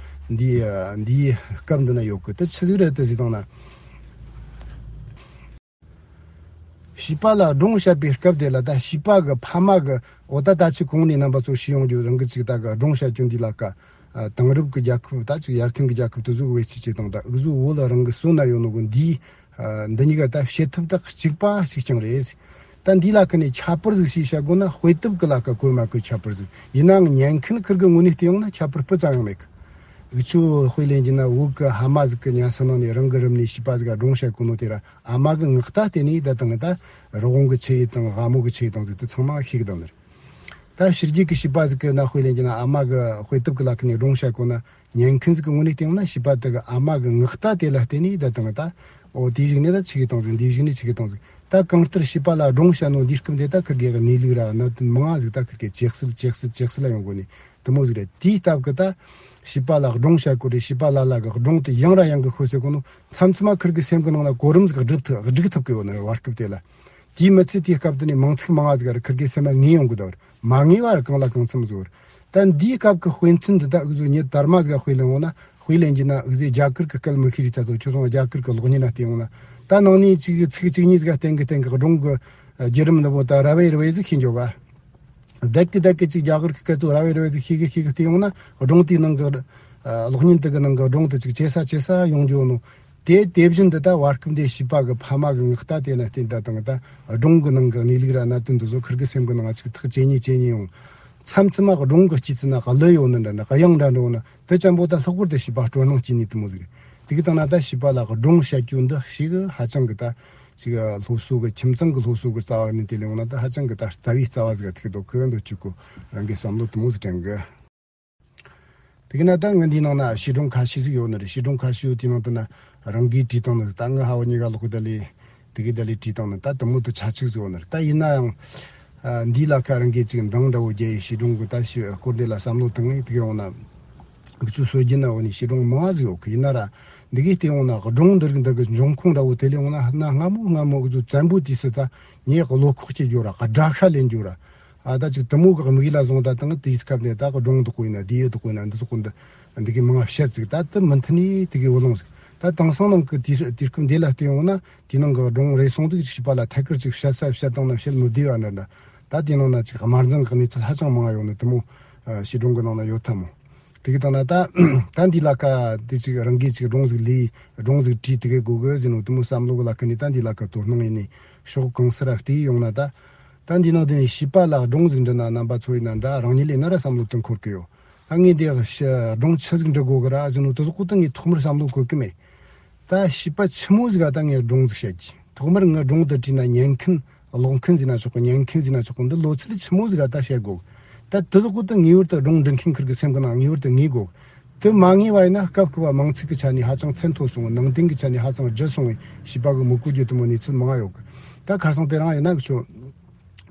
འདི་འདིའི་སྐབས་འདི་ན་ཡོད་གི། དེ་ཆི་ཟིག་རེད་དེ་ཟིག་བཏང་ན། བྱིས་པ་ལ་སྒྲུང་བཤད་པའི་སྐབས་དེ་ལ་ད་བྱིས་པ་གི་ཕ་མ་གི་འོ་ད་ད་ཅི་གོང་ནས་རྣམ་པ་ཚོ་ཞུས་ཡོང་རྒྱུ་རང་གི་ཅིག་ད་གི་སྒྲུང་བཤད་རྒྱུ་འདི་ལ་ཀ་དེང་རབས་ཀྱི་རྒྱལ་ཁབ་ད་ཅིག་ཡར་ཐོན་གྱི་རྒྱལ་ཁབ་དེ་ཚོ་གི་བེད་སྤྱད་བྱེད་སྟངས་ད་འུ་ཚོ་བོད་ལ་རང་གི་སྲོལ་ན་ཡོད་ནོ་གི་འདིའི་འདི་གཉིས་ཀ་ད་བྱེད་ཐབས་ད་གཅིག་པ་གཅིག་རྐྱང་རེད། ད་འདི་ལ་ཀ་ནས་ཁྱད་པར་ཟིག་ཞིག་བཤད་དགོས་ན་དཔེ་དེབ་ཀྱི་ལ་ཀ་གོ་མ་གོ་ཁྱད་པར་ཟིག་ཡིན་ནའང་ཉན་མཁན་ཁིར་གི་ངོས་ནས་བལྟས་ཡོང་ན་ཁྱད་པར་སྤུ་ཙམ་ཡང་མེད་གི། འུ་ཆོ་དཔེ་ལེན་རྒྱུ་ན་བོད་གི་ཕ་མ་ཟིག་གི་ཉལ་ས་ནང་ནས་རང་གི་རུམ་ནས་བྱིས་པ་ཟིག་ག་སྒྲུང་བཤད་གོ་ནོ་དེ་ར་ཨ་མ་གི་ངག་རྟ་དེ་ནས་ད་དང་ད་རི་བོང་གི་ཆི་ཡི་དང་ལྷ་མོ་གི་ཆི་ཡི་དང་ཟིག་དེ་ཚང་མ་ཤེས་གི་དང་ནི་རེད། ད་ཕྱི་རྒྱལ་གི་བྱིས་པ་ཟིག་གི་ན་དཔེ་ལེན་རྒྱུ་ན་ཨ་མ་གི་དཔེ་དེབ་གི་ལ་ཁ་ནས་སྒྲུང་བཤད་གོ་ན་ཉན་མཁན་ཟིག་གི་ངོས་ནས་བལྟས་ན་བྱིས་པ་དེ་གི་ཨ་མ་གི་ངག་རྟ་དེ་ལ་བརྟེན་ནས་ད་དང་ད་ཨོ་དེའི་གཞུག་ནས་ད་ཆི་གི་དང་ཟིག་འདིའི་གཞུག་ནས་ཆི་གི་དང་ཟིག་ད་གང་ལྟར་བྱིས་པ་ལ་སྒྲུང་བཤད་ནོ་འདིའི་སྐབས་དེ་ད་ཁིར་གེ་གི་གནས་ལུགས་ར་གནད་དོན་མང་ང་ཟིག་ད་ཁིར་གེ་ཇེ་གསལ་ཇེ་གསལ་ཇེ་གསལ་ལ་ཡོང་གོ་ནས་དེ་མོ་ཟིག་རེད། དེའི་སྟབས་གི་ད་བྱིས་པ་ལ་སྒྲུང་བཤད་གོ་རེད། བྱིས་པ་ལ་ལ་གི་སྒྲུང་དེ་ཡང་ར་ཡང་གི་ཤོད་ཟེར་གོ་ནོ་མཚམས་མཚམས་མ་ཁིར་གི་སེམས་གི་ནང་ལ་གོ་རིམ་ཟིག་སྒྲིག་ཐུབ་སྒྲིག་ཐུབ་གི་ཡོད་ནི་རེད། བར་སྐབས་དེ་ལ་དེའི་མི་ཚེ་དེའི་སྐབས་དེ་ནས་མིང་ཚིག་མང་ང་ཟིག་ར་ཁིར་གི་སེམས་ལ་ངེས་ཡོང་གི་ད་ར་མ་ངེས་པ་ར་གང་ལ་གང་འཚམ་ཟིག་རེད། ད་འདིའི་སྐབས་ཀྱི་དཔེ་མཚོན་འདི་དག་འུ་ཟོ་ཉི་དར་མ་ཟིག་དཔེ་ལེན་འོང་ན་དཔེ་ལེན་རྒྱུ་ན་འུ་ཟོས་རྒྱ་གར་གྱི་སྐད་མི་ཤེས་རིགས་ཚ་ཚོ་ཁྱོད་ཚོ་རྒྱ་གར་གྱི་གློག་བརྙན་ན་བལྟས་འོང་ན་ད་ནང་ནས་ཅིག་ཚིག་གཅིག་གཉིས་ཟིག་བསྟན་གི་བསྟན་གི་སྒྲུང་གི་བརྒྱུད་རིམ་འདི་མོ་ད་ར་བའི་ར་བའི་ཟིག་ཤེས་འགྱོ་ག་བསྡད་གི་བསྡད་གི་ཅིག་རྒྱ་གར་གྱི་སྐད་ཚོ་ར་བའི་ར་བའི་ཟིག་ཤེས་གི་ཤེས་གི་བལྟས་འོང་ན་སྒྲུང་དེའི་ནང་གི་གློག་བརྙན་དེ་གི་ནང་གི་སྒྲུང་དེ་ཅིག་ཇེ་ས་ཇེ་ས་ཡོང་འགྱོ་ནོ། དེ་དེ་བཞིན་དུ་ད་བར་སྐབས་འདིའི་བྱིས་པ་གི་ཕ་མ་གི་ངག་རྟ་དེ་ན་བརྟེན་ད་དང་ད་སྒྲུང་གི་ནང་གི་གནས་ལུགས་ར་གནད་དོན་འདི་ཚོ་ཁིར་གི་སེམས་གི་ནང་ཅིག་ཐག་ཇེ་ཉེ་ཇེ་ཉེ་ཡོང་། མཚམས་མཚམས་མ་སྒྲུང་གི་སྐྱེས་ཚུལ་ན་གླུ་ཡོད་ནི་འདྲ་འདྲ་གཡང་འདྲ་འགྲོ་ནི་དེ་ཅན་པོ་ད་ལྷག་པར་དུ་བྱིས་པ་སྤྲོ་སྣང་སྐྱེས་ནི་དེ་མོ་ཟིག་རེད། དེ་གི་དང་ན་ད་བྱིས་པ་ལ་སྒྲུང་བཤད་རྒྱུ་འདི་ཞིག་ཧ་ཅང་གི་ད་ཅིག་སློབ་གསོ་གི་ཁྱིམ་ཚང་གི་སློབ་གསོ་གི་རྩ་བ་ནས་དེ་ལས་འོང་ན་ད་ཧ་ཅང་གི་ད་རྩ་བའི་རྩ་བ་ཟིག་ཐུག་འདུག་གི་འདུག་ཅིག་གོ་རང་གི་བསམ་བློ་དེ་མོ་ཟིག་དྲན་གི་དེ་གི་ན་ད་ངའི་འདིའི་ནང་ན་བྱིས་སྒྲུང་ཁ་ཤས་ཟིག་ཡོད་ནི་རེད། བྱིས་སྒྲུང་ཁ་ཤས་ཡོད་དེའི་ནང་དུ་ན་རང་གིས་བྲིས་བཏང་ནི་ད་ངའི་ཧ་བ་གཉིས་ཀ་ལོག་གི་ད་ལས་དེ་གི་ད་ལས་བྲིས་བཏང་ནི་ད་དེ་མོ་དུ་ཆ་གཅིག་ཟིག་ཡོད་ནི་རེད། ད་ཡིན་ན་ཡང་ཨ་འདིའི་ལ་ཁ་རང་གིས་ཅིག་འདང་འདྲ་བོ་རྒྱག་ཡི་བྱིས་སྒྲུང་གི་ད་ཞི་སྐོར་འདི་ལ་བསམ་བློ་བཏང་ངེ་དེ་གི་འོང་ན་འུ་ཆོ་སྲོལ་རྒྱུན་ན་འོ་ནི་བྱིས་སྒྲུང་མང་ཟིག་ཡོད་གི་ཡིན་ན་ར་འདི་གི་སྟེང་འོང་ན་སྒྲུང་འདི་རིགས་འདི་གི་འབྱུང་ཁུངས་འདྲ་བོ་དེ་ལས་འོང་ན་ན་སྔ་མོ་སྔ་མོ་གི་ཚོ་བཙན་པོ་དུས་སུ་ད་ངས་བློ་ཁོག་སྐྱེ་རྒྱུ་ར་དགྲ་ཤ་ལེན་རྒྱུ་ར། ཨ་ད་ཅིག་དེ་མོ་གི་དམིགས་ཡུལ་ལ་བཟུང་ད་དང་དེའི་སྐབས་ནས་ད་གི་སྒྲུང་འདི་ཀོ་ཡིན་ན་དེའི་འདི་ཀོ་ཡིན་ན་འདི་ཚོ་ཀོ་འདི་འདི་གི་མང་བཤད་ཟིག་ད་དེ་མི་མཐུན་ནི་དེ་གི་བུ་ལོང་ཟིག་ད་དེང་སང་ནང་གི་དུས་དུས་སྐབས་འདི་ལ་བལྟས་ཡོང་ན་དེའི་ནང་གི་སྒྲུང་རེ་ཟུང་དུ་བྱིས་པ་ལ་ཐད་ཀར་ཅིག་བཤད་ས་བཤད་སྟངས་ན་བཤད་མི་བདེ་བ་འདྲ་འདྲ་ད་དེའི་ནང་ན་ཅིག་དམར་འཛིང་གི་གནས་ཚུལ་ཧ་ཅང་མང་ཡོང་ནི་དེ་མོ་བྱིས་སྒྲུང་གི་ནང་ན་ཡོད་ཐལ་མོ། དེ་གི་དང་ན་ད་ད་འདི་ལ་ཁ་དེ་ཅིག་རང་གིས་ཅིག་སྒྲུང་ཟིག་ལས་སྒྲུང་ཟིག་བྲིས་དེ་གི་དགོས་གི་ཟེར་ནོ་དེ་མོ་བསམ་བློ་གི་ལ་ཁ་ནས་ད་འདི་ལ་ཁ་དོ་སྣང་ཡིན་ནི་ཕྱོགས་གང་སར་བལྟས་ཡོང་ན་ད། ད་འདི་ནང་དེ་ནས་བྱིས་པ་ལ་སྒྲུང་ཟིག་འབྲི་ན་རྣམ་པ་ཚོ་ཡིན་ན་འདྲ་རང་ཉིད་ལས་ན་ར་བསམ་བློ་དེ་འཁོར་གི་ཡོད། ད་ངས་འདི་ཤ་སྒྲུང་ཆི་ཟིག་འབྲི་དགོས་གི་ར་ཟེར་ནོ་དེ་ཚོ་ཁོ་ད་ངས་ཐོག་མར་བསམ་བློ་འཁོར་གི་མེད། ད་བྱིས་པ་ཆི་མོ་ཟིག་ག་ད་ངས་སྒྲུང་ཟིག་བཤད་རྒྱུ་ཐོག་མར་ངའི་སྒྲུང་འདི་བྲིས་ན་ཉན་མཁན་ཀློག་མཁན་ཟིག་ན་ཆོག་གི་ཉན་མཁན་ཟིག་ན་ཆོག་གི་འདི་ལོ་ཚད་ཆི་མོ་ཟིག་ག་ད་བཤད་དགོས། ད་དེ་ཚོ་ཁོ་ད་ངེས་པར་དུ་སྒྲུང་འབྲི་མཁན་ཁིར་གི་སེམས་གི་ནང་ངེས་པར་དུ་ངེས་དགོས། དེ་མ་ངེས་པ་ཡིན་ན་སྐབས་སྐབས་མིང་ཚིག་གི་ཆ་ནས་ཧ་ཅང་མཚན་མཐོ་སོང་བ་ནང་དོན་གི་ཆ་ནས་ཧ་ཅང་ལྗིད་སོང་བས་བྱིས་པ་གི་མི་གོ་རྒྱུ་དེ་མོ་གནས་ཚུལ་མང་ང་ཡོད་གི་ད་ཁ་སང་དེ་རིང་ཡིན་ན་གི་ཆོ་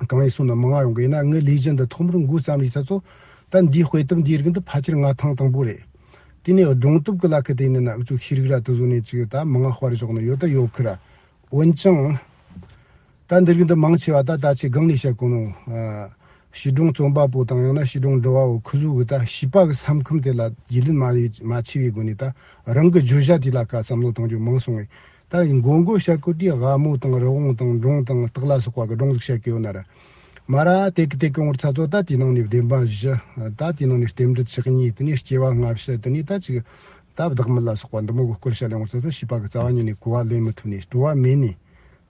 གང་ཡིན་སོང་ན་མང་ང་ཡོང་གི་ཡིན་ན་ངའི་ལས་གཞི་འདི་ཐོག་མར་འགོ་བརྩམས་རིས་ས་ཚོ་ད་འདིའི་དཔེ་དེབ་འདིའི་རིགས་འདི་ཕལ་ཆེར་ང་ཐེངས་དང་པོ་རེད། དེ་ནས་སྒྲུང་དེབ་གི་ལ་ཁ་དེ་ཡིན་ན་གི་ཆོ་ཤེས་རིག་ར་དེ་བཟོ་ནས་ཅིག་ད་མང་ང་དཔར་བཞག་ནི་ཡོད་ད་ཡོད་གི་ར། འོན་ཀྱང་། ད་འདི་རིགས་འདི་མང་ཆེ་བ་ད་ད་ཆེ་སྒང་ནས་བཤད་གོ་ནོ། ཨ། བྱིས་སྒྲུང་རྩོམ་པ་པོ་དང་ཡང་ན་བྱིས་སྒྲུང་འབྲི་བ་བོ་ཁོ་ཚོ་གི་ད་བྱིས་པ་གི་སེམས་ཁམས་དེ་ལ་རྒྱུས་ལོན་མ་རེ་མ་ཆེ་བའི་སྒོ་ནས་ད་རང་གི་བརྗོད་བྱ་དེ་ལ་ཁ་བསམ་བློ་གཏོང་རྒྱུ་མང་སོང་བས་ད་མགོ་མགོ་བཤད་གོ་དུས་དབའ་མོ་དང་རི་བོང་དང་འབྲོང་དང་སྟག་ལ་སོགས་པ་གི་སྒྲུང་ཟིག་བཤད་གི་ཡོད་ན་ར། མ་ར་དེ་གི་དེ་གི་ངོར་ཚ་ཚོ་ད་དེའི་ནང་ནས་བདེན་པ་བཞི། ད་དེའི་ནང་ནས་རྟེན་འབྲེལ་ཆགས་གཉིས་དེ་ནས་སྐྱེ་བ་སྔ་ཕྱི་དེ་ནས་ད་ཅིག་ད་བདག་མེད་ལ་སོགས་པ་འདི་མོ་གི་སྐོར་བཤད་ལེ་ངོར་ཚ་ཚོ་བྱིས་པ་གི་རྩ་བ་ཉིད་ནས་གོ་བ་ལེན་མི་ཐུབ་ནས་སྤྲོ་བ་མེད་ནས།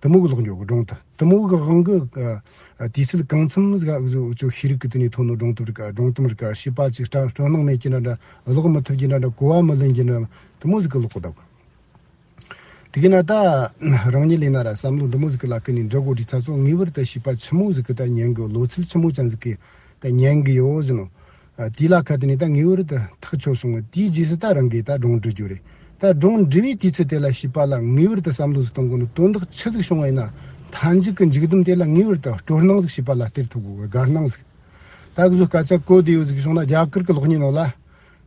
དེ་མོ་གི་ལོག་འགྱོ་གི་སྒྲུང་དེ་དེ་མོ་གི་དབང་གི་ཨ་དུས་ཚོད་གང་འཚམ་ཟིག་ཨུ་ཟུ་ཨུ་ཅོ་ཤེས་རིག་གི་དེ་ནས་ཐོན་ནོ་སྒྲུང་དེབ་རིགས་སྒྲུང་དེབ་རིགས་བྱིས་པ་ཅིག་སྤྲ་སྤྲོ་སྣང་མེད་ཀྱི་འདྲ་འདྲ་ཀློག་མི་ཐུབ་ཀྱི་འདྲ་འདྲ་གོ་བ་མི་ལེན་ཀྱི་འདྲ་དེ་མོ་ཟིག་གི་ལོག་གི་འདུག་དེ་གི་ན་ད་རང་ཉིད་ལས་ན་ར་བསམ་བློ་འདི་མོ་ཟིག་གི་ལ་ཀི་ནས་འདྲི་དགོས་དུས་ཚ་ཚོ་ངེས་པར་དུ་བྱིས་པ་ཆི་མོ་ཟིག་གི་ད་ཉན་གི་ལོ་ཚད་ཆི་མོ་ཅན་ཟིག་གི་ད་ཉན་གི་ཡོད་ཟིན་ནོ། ཨ་དེའི་ལ་ཁ་དེ་ནས་ད་ངེས་པར་དུ་ཐག་ཆོད་སོང་བ་དེའི་རྗེས་སུ་ད་རང་གིས་ད་སྒྲུང་འབྲི་རྒྱུ་རེད། ད་སྒྲུང་འབྲི་བའི་དུས་ཚོད་དེ་ལ་བྱིས་པ་ལ་ངེས་པར་དུ་བསམ་བློ་ཟིག་གཏོང་དགོས་ནི་དོན་དག་ཆི་ཟིག་བྱུང་བ་ཡིན་ན་མཐའ་མཇུག་གི་མཇུག་སྡོམ་དེ་ལ་ངེས་པར་དུ་སྤྲོ་སྣང་ཟིག་བྱིས་པ་ལ་སྟེར་ཐུབ་དགོས་གི་དགའ་སྣང་ཟིག་ད་གི་ཟོ་སྐད་ཆ་གོ་བདེ་ཡོད་ཟིག་བྱུང་ན་རྒྱ་གར་གི་གློག་བརྙན་ནང་ལ།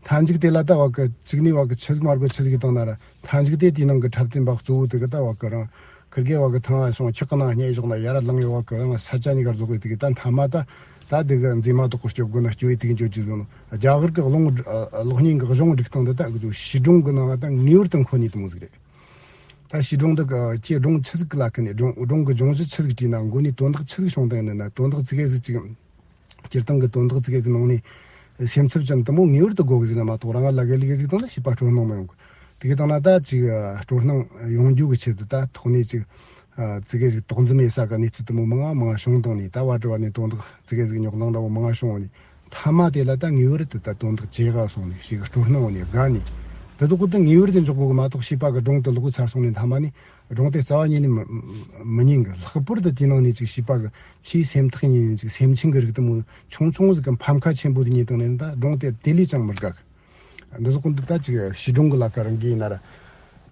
མཐའ་མཇུག་དེ་ལ་ད་བ་གི་གཅིག་ནས་བ་གི་ཆི་ཟིག་མ་དགོས་ཆི་ཟིག་བཏང་ན་ར་མཐའ་མཇུག་དེ་དེའི་ནང་གི་འཁྲབ་སྟོན་པ་གཙོ་བོ་དེ་གི་ད་བ་གི་རང་ཁིར་གེ་བ་གི་ཐང་ཨ་སོང་ཁྱག་གི་ནང་བསྙལ་བཞག་ན་ཡ་ར་ལངས་ཡོད་བ་གི་རང་ས་ཆ་གཉིས་ཀར་རྫོགས་གི་དེ་གི་ད་མཐའ་མ་ད་ད་དེ་གི་མཛེས་མ་དོག་གི་སྐྱོབ་དགོས་ན་སྐྱོ་ཡི་དེ་གི་འཇོག་རྒྱུ་བཟོ་ནོ་རྒྱ་གར་གི་གློག་གློག་བརྙན་གི་གཞུང་སྒྲིག་སྟངས་འདི་ད་གི་ཚོ་བྱིས་སྒྲུང་གི་ནང་ད་ངེས་པར་དུ་འཁོད་ནི་དེ་མོ་ཟིག་རེད། ད་བྱིས་སྒྲུང་འདི་གི་ཁྱེད་སྒྲུང་ཆི་ཟིག་གི་ལ་ཁི་ནས་སྒྲུང་སྒྲུང་གི་སྦྱོང་གཞི་ཆི་ཟིག་བྲིས་ན་མགོ་ནས་དོན་དག་ཆི་ཟིག་བྱུང་དང་ཡིན་ན་དོན་དག་ཙི་གེ་ཟིག་ཅིག་སྤྱིར་བཏང་གི་དོན་དག་ཙི་གེ་ཟིག་ནང་ནས་སེམས་འཚབ་ཅན་དེ་མོ་ངེས་པར་དུ་དགོས་གི་ཟིག་ན་མ་གཏོགས་རང་ང་ལ་གེ་ལི་གེ་ཟིག་བཏང་ན་བྱིས་པ་སྤྲོ་སྣང་མི་ཡོང་གི་དེ་གི་བཏང་ན་ད་ཅིག་སྤྲོ་སྣང་ཡོང་རྒྱུ་གི་ཆེད་དུ་ད་ཐོག་ནས་ཅིག་ཙི་གེ་ཟིག་དོགས་འཛིན་མེད་ས་ག་གནས་ཚུལ་དེ་མོ་མང་ང་མང་ང་བྱུང་བཏང་ནས་ད་བར་དུ་བར་ནས་དོན་དག་ཙི་གེ་ཟིག་རྙོག་འཛིང་འདྲ་བོ་མང་ང་བྱུང་བ་ནས། མཐའ་མ་དེ་ལ་ད་ངེས་པར་དུ་ད་དོན་དག་ཇེ་ག་སོང་ནས་ཞིག་སྤྲོ་སྣང་ནས་དགའ་ནས། དེ་དག་གི་ད་ངེས་པར་དུ་འཇོག་དགོས་གི་མ་གཏོགས། བྱིས་པ་གི་སྒྲུང་དེ་ལོག་ཚར་སོང་ནས་མཐའ་མ་ནས་སྒྲུང་དེ་རྩ་བ་ཉིད་ནས་མི་མི་ཉན་གི། ལྷག་པར་དུ་དེའི་ནང་ནས་ཅིག་བྱིས་པ་གི་ཆེས་སེམས་ཐག་ཉེ་ནས་ཅིག་སེམས་ཅན་གི་རིགས་དེ་མོ་ཆུང་ཆུང་ཟིག་གི་ཕམ་ཁ་ཆེན་པོ་དེ་ཉིད་དང་ནས་ད་སྒྲུང་དེ་དེ་ལས་ཀྱང་མི་དགའ་གི། འདི་ཟོག་གོ་འདི་ད་ཅིག་བྱིས་སྒྲུང་གི་ལ་ཁ་རང་གི་ཡིན་ན་ར་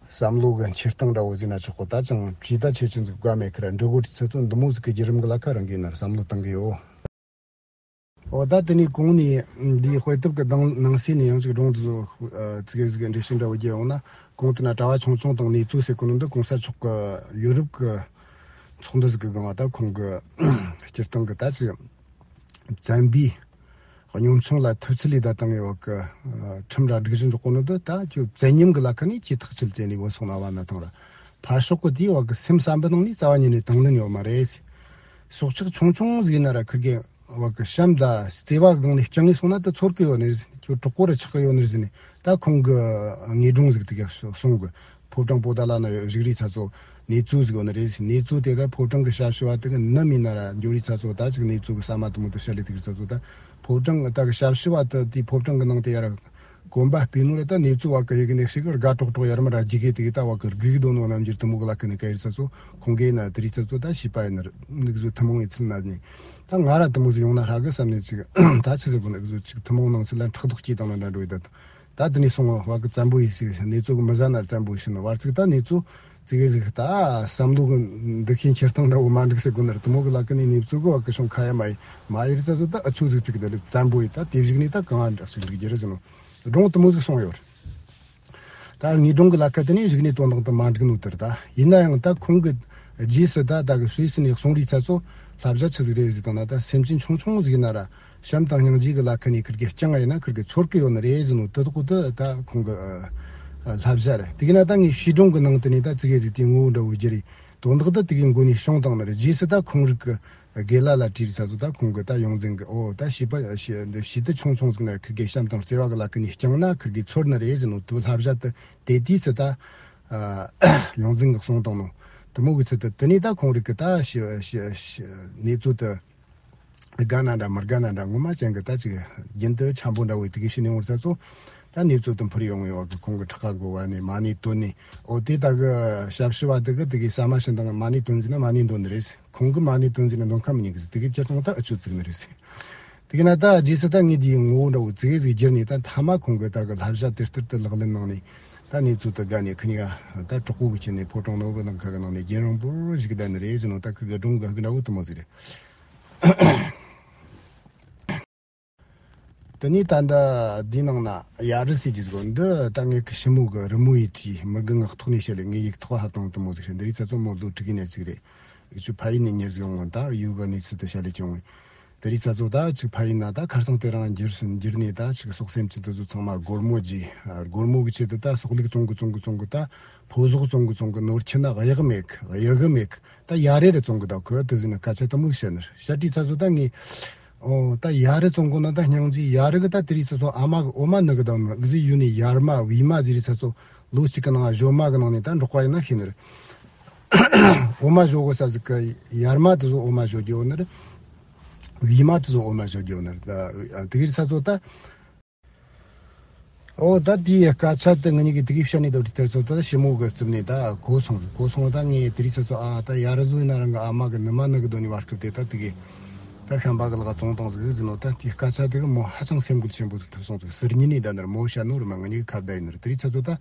བསམ་བློ་གི་འཁྱེར་སྟངས་འདྲ་བོ་ཟིན་ན་ཆོག་གོ། ད་ཅང་བྲིས་ད་ཆེ་ཆེ་ཟིག་དགའ་མེད་ཁི་ར་འབྲི་གོ་བྲིས་ཚད་ཚོ་འདི་མོ་ཟིག་གི་བརྒྱུད་རིམ་གི་ལ་ཁ་རང་གི་ཡིན་ན་ར་བསམ་བློ་བཏང་གི་ཡོད། འོ་ད་དེ་ནས་གོང་ནས་འདིའི་དཔེ་དེབ་ཀྱི་ནང་ནང་གསེས་ནས་ཡང་ཅིག་སྒྲུང་འདི་ཚོ་ཙི་གེ་ཟིག་འགྲེལ་བཤད་འདྲ་བོ་རྒྱག་ཡོང་ན། གོང་དུ་ན་གྲྭ་བ་ཆུང་ཆུང་དང་གནས་ཚུལ་ཟེར་གོ་ནོ་འདི་གོང་ས་མཆོག་གི་ཡོ་རོབ་ཀྱི་ཚོགས་འདུ་ཟིག་གི་སྒང་ལ་ད་ཁོང་གི་སྤྱིར་བཏང་གི་ད་ཅིག་བཙན་པོའི་གཉོམ་ཆུང་ལ་ཐུབ་ཚོད་ལས་ད་བཏང་ཡོད་བ་གི་ཁྲིམས་ར་སྒྲིག་གཞི་འཇོག་གོ་ནོ་འདི་ད་ཁྱོད་བཙན་ཉམས་གི་ལ་ཁ་ནས་ཁྱེད་ཐག་ཆོད་བཙན་ནས་བུད་སོང་ན་བ་ན་ཐང་ར་ཕར་ཕྱོགས་གི་དེའི་བ་གི་སེམས་བསམ་པའི་ནང་ནས་རྩ་བ་ཉིད་ནས་དང་ལེན་ཡོད་མ་རེད། སྲོག་ཆགས་ཆུང་ཆུང་ཟིག་ཡིན་ན་ར་ཁིར་གི་བ་གི་བྱམས་དང་བརྩེ་བ་སྒང་ནས་བསྐྱངས་ངེས་སོང་ན་ད་ཚོར་གི་ཡོད་ནི་རེད། ཁྱོད་གྲོགས་པོ་ར་ཆགས་གི་ཡོད་ནི་རེད་ཟེར་ནས་ད་ཁོང་གི་ངེས་སྒྲུང་ཟིག་དེ་ག་གསུང་གི། ཕོ་བྲང་པོ་ཏ་ལ་ན་བཞུགས་རིས་ཚ་ཚོ་གནས་ཚུལ་ཟིག་ཡོད་ནི་རེད། གནས་ཚུལ་དེ་ད་ཕོ་བྲང་གི་ཞབས་ཞུ་བ་དེ་གི་ནམ་ཡིན་ན་ར་འགྱོ་རིས་ཚ་ཚོ་ད་ཅིག་གནས་ཚུལ་གི་ས་མ་དུ་མོ་དུ་བཤད་ལས་དེ་གི་ཚ་ཚོ་ད་ཕོ་བྲང་གི་ད་གི་ཞབས་ཞུ་བ་དེ་དེའི་ཕོ་བྲང་གི་ནང་དེ་ཡར་གོམ་པ་སྤོས་ནོ་རེད། ད་གནས་ཚུལ་བ་གི་ཡི་གེ་ནས་ཞིག་གི་དགའ་ཀྲོག་ཀྲོག་ཡར་མར་ར་རྒྱུག་གི་དེ་གི་ད་བ་གི་རྒུག་གི་དོ་ནོ་རྣམ་འགྱུར་དུ་མོ་གི་ལ་ཀི་ནས་ག་ཡིར་ཚ་ཚོ་ཁོང་གི་ན་དེ་རིས་ཚ་ཚོ་ད་བྱིས་པ་ཡིན་ན་ར་འདུག་བཟོ་ཐུན་མོང་ཡི་ཚུལ་ན་ནས་ད་ང་ར་དུ་མོ་ཟིག་ཡོང་ན་ཧྲ་གི་བསམ་ནས་ཅིག་ད་ཆི་ཟིག་གོ་ན་གི་བཟོ་ཅིག་ཐུན་མོང་ནང་ཚུལ་ལ་ཕྲག་དོག་སྐྱེས་དང་ན་འདྲ་འགྲོ་ཡི་ད། ད་དེ་ནས་སོང་བ་གི་བཙན་པོ་ཡིས་ཞིག་གནས་ཚུལ་གི་མི་ཟ་ན་བཙན་པོ་ཡིས་ཤི་ན་བར་ཚིག་ད་གནས་ཚུལ་ཙི་གེ་ཟིག་ད་བསམ་བློ་གི་འདུ་ཤེས་འཁྱེར་སྟངས་འདྲ་བོ་མ་འགྲིག་ཟེར་དགོས་ན་ར་དུ་མོ་གི་ལ་ཀི་ནས་གནས་ཚུལ་གི་བ་གི་བྱུང་ཁ་ཡ་མ་ཡི་མ་ཡི་རི་ས་ཚོ་ད་ཨ་ཆུ་ཟིག་ཙིག་དེ་ལས་བཙན་པོ་ཡི་ད་དེ་བཞུགས་ནས་ད་གང་འདྲ་ཟིག་རིག་རྒྱུ་རེད་ཟེར་ནོ། སྒྲུང་དུ་མོ་ཟིག་སོང་ཡོད། ད་ངའི་སྒྲུང་གི་ལ་ཁ་དེ་ནས་གཞུག་ནས་དོན་དག་དུ་མ་འགྲིག་ནོ་དེར་ད་ཡིན་ན་ཡང་ད་ཁོང་གི་རྗེས་སུ་ད་ད་གི་སུད་སི་ནས་གསུང་རིས་ཚ་ཚོ་བསླབ་བྱ་ཆི་ཟིག་རེད་ཟེར་དང་ན། ད་སེམས་ཅན་ཆུང་ཆུང་ཟིག་ཡིན་ན་ར་བྱམས་དང་སྙིང་རྗེ་གི་ལ་ཁ་ནས་ཁིར་གི་སྤྱང་ཡིན་ན་ཁིར་གི་ཚོར་གི་ཡོད་ནི་རེད་ཟེར་ནོ་དེ་དག་གོ་དེ་ད་ཁོང་གི་བསླབ་བྱ་རེད། དེ་གི་ན་ད་ངའི་བྱིས་སྒྲུང་གི་ནང་དུ་ནས་ད་ཙི་གེ་ཟིག་དེའི་ངོ་བོ་འདྲ་བོ་བསྒྱུར་རེད། དོན་དག་ད་དེ་གི་མགོ་ནས་བྱུང་དང་ནི་རེད། རྗེས་སུ་ད་ཁོང་རིག་གི་དགེ་ལ་ལ་དྲིས་ས་ཚོ་ད་ཁོང་གི་ད་ཡོངས་འཛིན་གི་འོ་ད་བྱིས་པ་བྱིས་འདི་བྱིས་དུ་ཆུང་ཆུང་ཟིག་ན་ཁིར་གི་བྱམས་དང་བརྩེ་བ་གི་ལ་ཁི་ནས་བསྐྱངས་ན་ཁིར་གི་ཚོར་ནི་རེད་ཟེར་ནོ་དུ་བསླབ་བྱ་དུ་དེ་དུས་སུ་ད་ཡོངས་འཛིན་གི་གསུང་དང་ནོ་དུ་མོ་གི་ཚུལ་དུ་དེ་ནས་ད་ཁོང་རིག་གི་ད་བྱིས་བྱིས་བྱིས་གནས་ཚུལ་དུ་དགའ་ན་འདྲ་མི་དགའ་ན་འདྲ་ངོ་མ་ཅན་གི་ད་ཅིག་རྒྱུན་དུ་འཆམ་པོ་འདྲ་བོ་དེ་གི་ཤི་ནས་འོང་ས་ཚོ། ད་གནས་ཚུལ་དུ་འཕུར་ཡོང་ཡོད་གི་ཁོང་གི་ཕྲག་ཁ་འགོ་བ་ནས་མ་ཎི་བཏོན་ནས་འོ་དེ་ད་གི་ཞབས་ཞུ་བ་དེ་གི་དེ་གི་ཟ་མ་ཤི་འདང་མ་ཎི་བཏོན་ཟིན་ན་མ་ཎི་འདོན་ནི་རེད། ཁོང་གི་མ་ཎི་བཏོན་ཟིན་ན་འདོན་ཁ་མི་ཉན་གི་ཟིག་དེ་གི་སྤྱིར་བཏང་ད་ཨ་ཆུ་བཙུགས་ནི་རེད། དེ་གི་ན་ད་རྗེས་སུ་ད་ངས་དེའི་ངོ་བོ་འདྲ་བོ་ཙི་གེ་ཟིག་བསྒྱུར་ནས་ད་མཐའ་མ་ཁོང་གི་ད་གི་བསླབ་བྱ་དེ་ལྟར་དུ་ལག་ལེན་གནང་ནས་ད་གནས་ཚུལ་དུ་དགའ་ནས་ཁི་གཉིས་ཀ་ད་གྲོགས་པོ་གི་ཁྱེར་ནས་ཕོ་བྲང་ནོར་བུ་ནང་ཁ་གི་ནང་ནས་རྒྱན་རིང་པོར་བཞུགས་བསྡད་ནི་རེད་ཟེར་ནོ། ད་ཁི་གི་སྒྲུང་གི་ཧ་གི་འདྲ་བོ་དུ་མོ་ཟིག་རེད། དེ་ནས་ད་ལྟ་འདིའི་ནང་ན་ཡ་རི་ཟེར་གྱི་ཟིག་འདི་ད་ངེད་ཀྱི་ཞི་མོ་གི་རི་མོ་ཡི་བྲིས་མི་དགེ་ངག་ཐོག་ནས་བཤད་ལེ་ངེད་ཡིག་ཐོག་ཧ་བཏང་དུ་མོ་ཟིག་རེད། འདི་རིགས་ཚ་ཚོ་མོ་ལོ་དྲུག་གི་ནས་ཟིག་རེད། ཡིག་ཆུ་ཕ་ཡུལ་ནས་ཉེ་ཟིག་ཡོང་ངོ་ད་ཡུལ་གི་གནས་ཚུལ་དུ་བཤད་ལེ་བྱུང་ངེ་དེ་རིགས་ཚ་ཚོ་ད་ཅིག་ཕ་ཡུལ་ན་ད་ཁར་སང་དེ་རིང་འགྱུར་འགྱུར་ནས་ད་ཅིག་སྲོག་སེམས་ཅན་དུ་ཚོ་ཚང་མ་སྒོར་མོ་རྒྱས་སྒོར་མོ་གི་ཆེད་དུ་ད་སྲོག་ལུག་བཙོང་གི་བཙོང་གི་བཙོང་གི་ད་ཕོ་ཟོག་བཙོང་གི་བཙོང་གི་ནོར་ཁྱི་ན་གཡག་མེད་གི་གཡག་མེད་གི་ད་ཡ་རེ་རེ་བཙོང་གི་ད་ཁོ་དེ་ཟིན་ན་སྐད་ཆ་དུ་མོ་བཤད་ནི་རེད། བཤད་དུས་ཚ་ཚོ་ད་ངས། ཨོ་ད་ཡ་རི་བཙོང་གོ་ན་ད་སྙིང་རྗེ། ཡ་རི་གི་ད་དེ་རིགས་ཚ་ཚོ་ཨ་མ་གི་འོ་མ་ནི་གི་དང་ནི་གཟི་ཡུ་ནི་ཡར་མ་བི་མ་ཟེར་རིགས་ཚ་ཚོ་ལོ་གཅིག་གི་ནང་ཞོ་མ་གི་ནང་ནས་ད་འབྲོག་པ་ཡིན་ན་ཤེས་ནི་རེད། འོ་མ་ཞོ་གོ་ས་ཟིག་གི་ཡར་མ་དེ་ཚོ་འོ་མ་ཞོ་རྒྱོ་ནི་རེད། བི་མ་དེ་ཚོ་འོ་མ་ཞོ་རྒྱོ་ནི་རེད། ད་དེ་རིགས་ཚ་ཚོ་ད། ཨོ་ད་དེའི་སྐད་ཆ་དེ་ང་གཉིས་ཀྱིས་དེ་གའི་བཤད་ནས་ད་དེ་ལྟར་ཚོ་ད་ཞི་མོ་གི་རྩིབ་ནས་ད་གོ་སོང་ཟིག་གོ་སོང་ད་ངས་དེ་རིགས་ཚ་ཚོ་ཨ་ད་ཡ་རི་བཟོ་ཡིན་ན་རང་གི་ཨ་མ་གི་ནུ་མ་ནུ་གི་དོན་ནི་བར་སྐབས་དེ་ད་དེ་གའི་ད་ཤམ་པ་གི་ལག་བཙོང་བཏང་ཟིག་ཟིན་ནོ། ད་དེའི་སྐད་ཆ་དེ་གི་མོ་ཧ་ཅང་སེམས་འགུལ་ཆེན་པོ་ཟིག་ཐེབས་སོང་ཟིག་ཟུར་ཉིན་ནས་ད་ནར་མོ་བཤད་ནོ་རི་མ་ང་གཉིས་ཀྱི་ཁ་བརྡ་ཡིན་ནར་དེ་རིགས་ཚ་ཚོ་ད།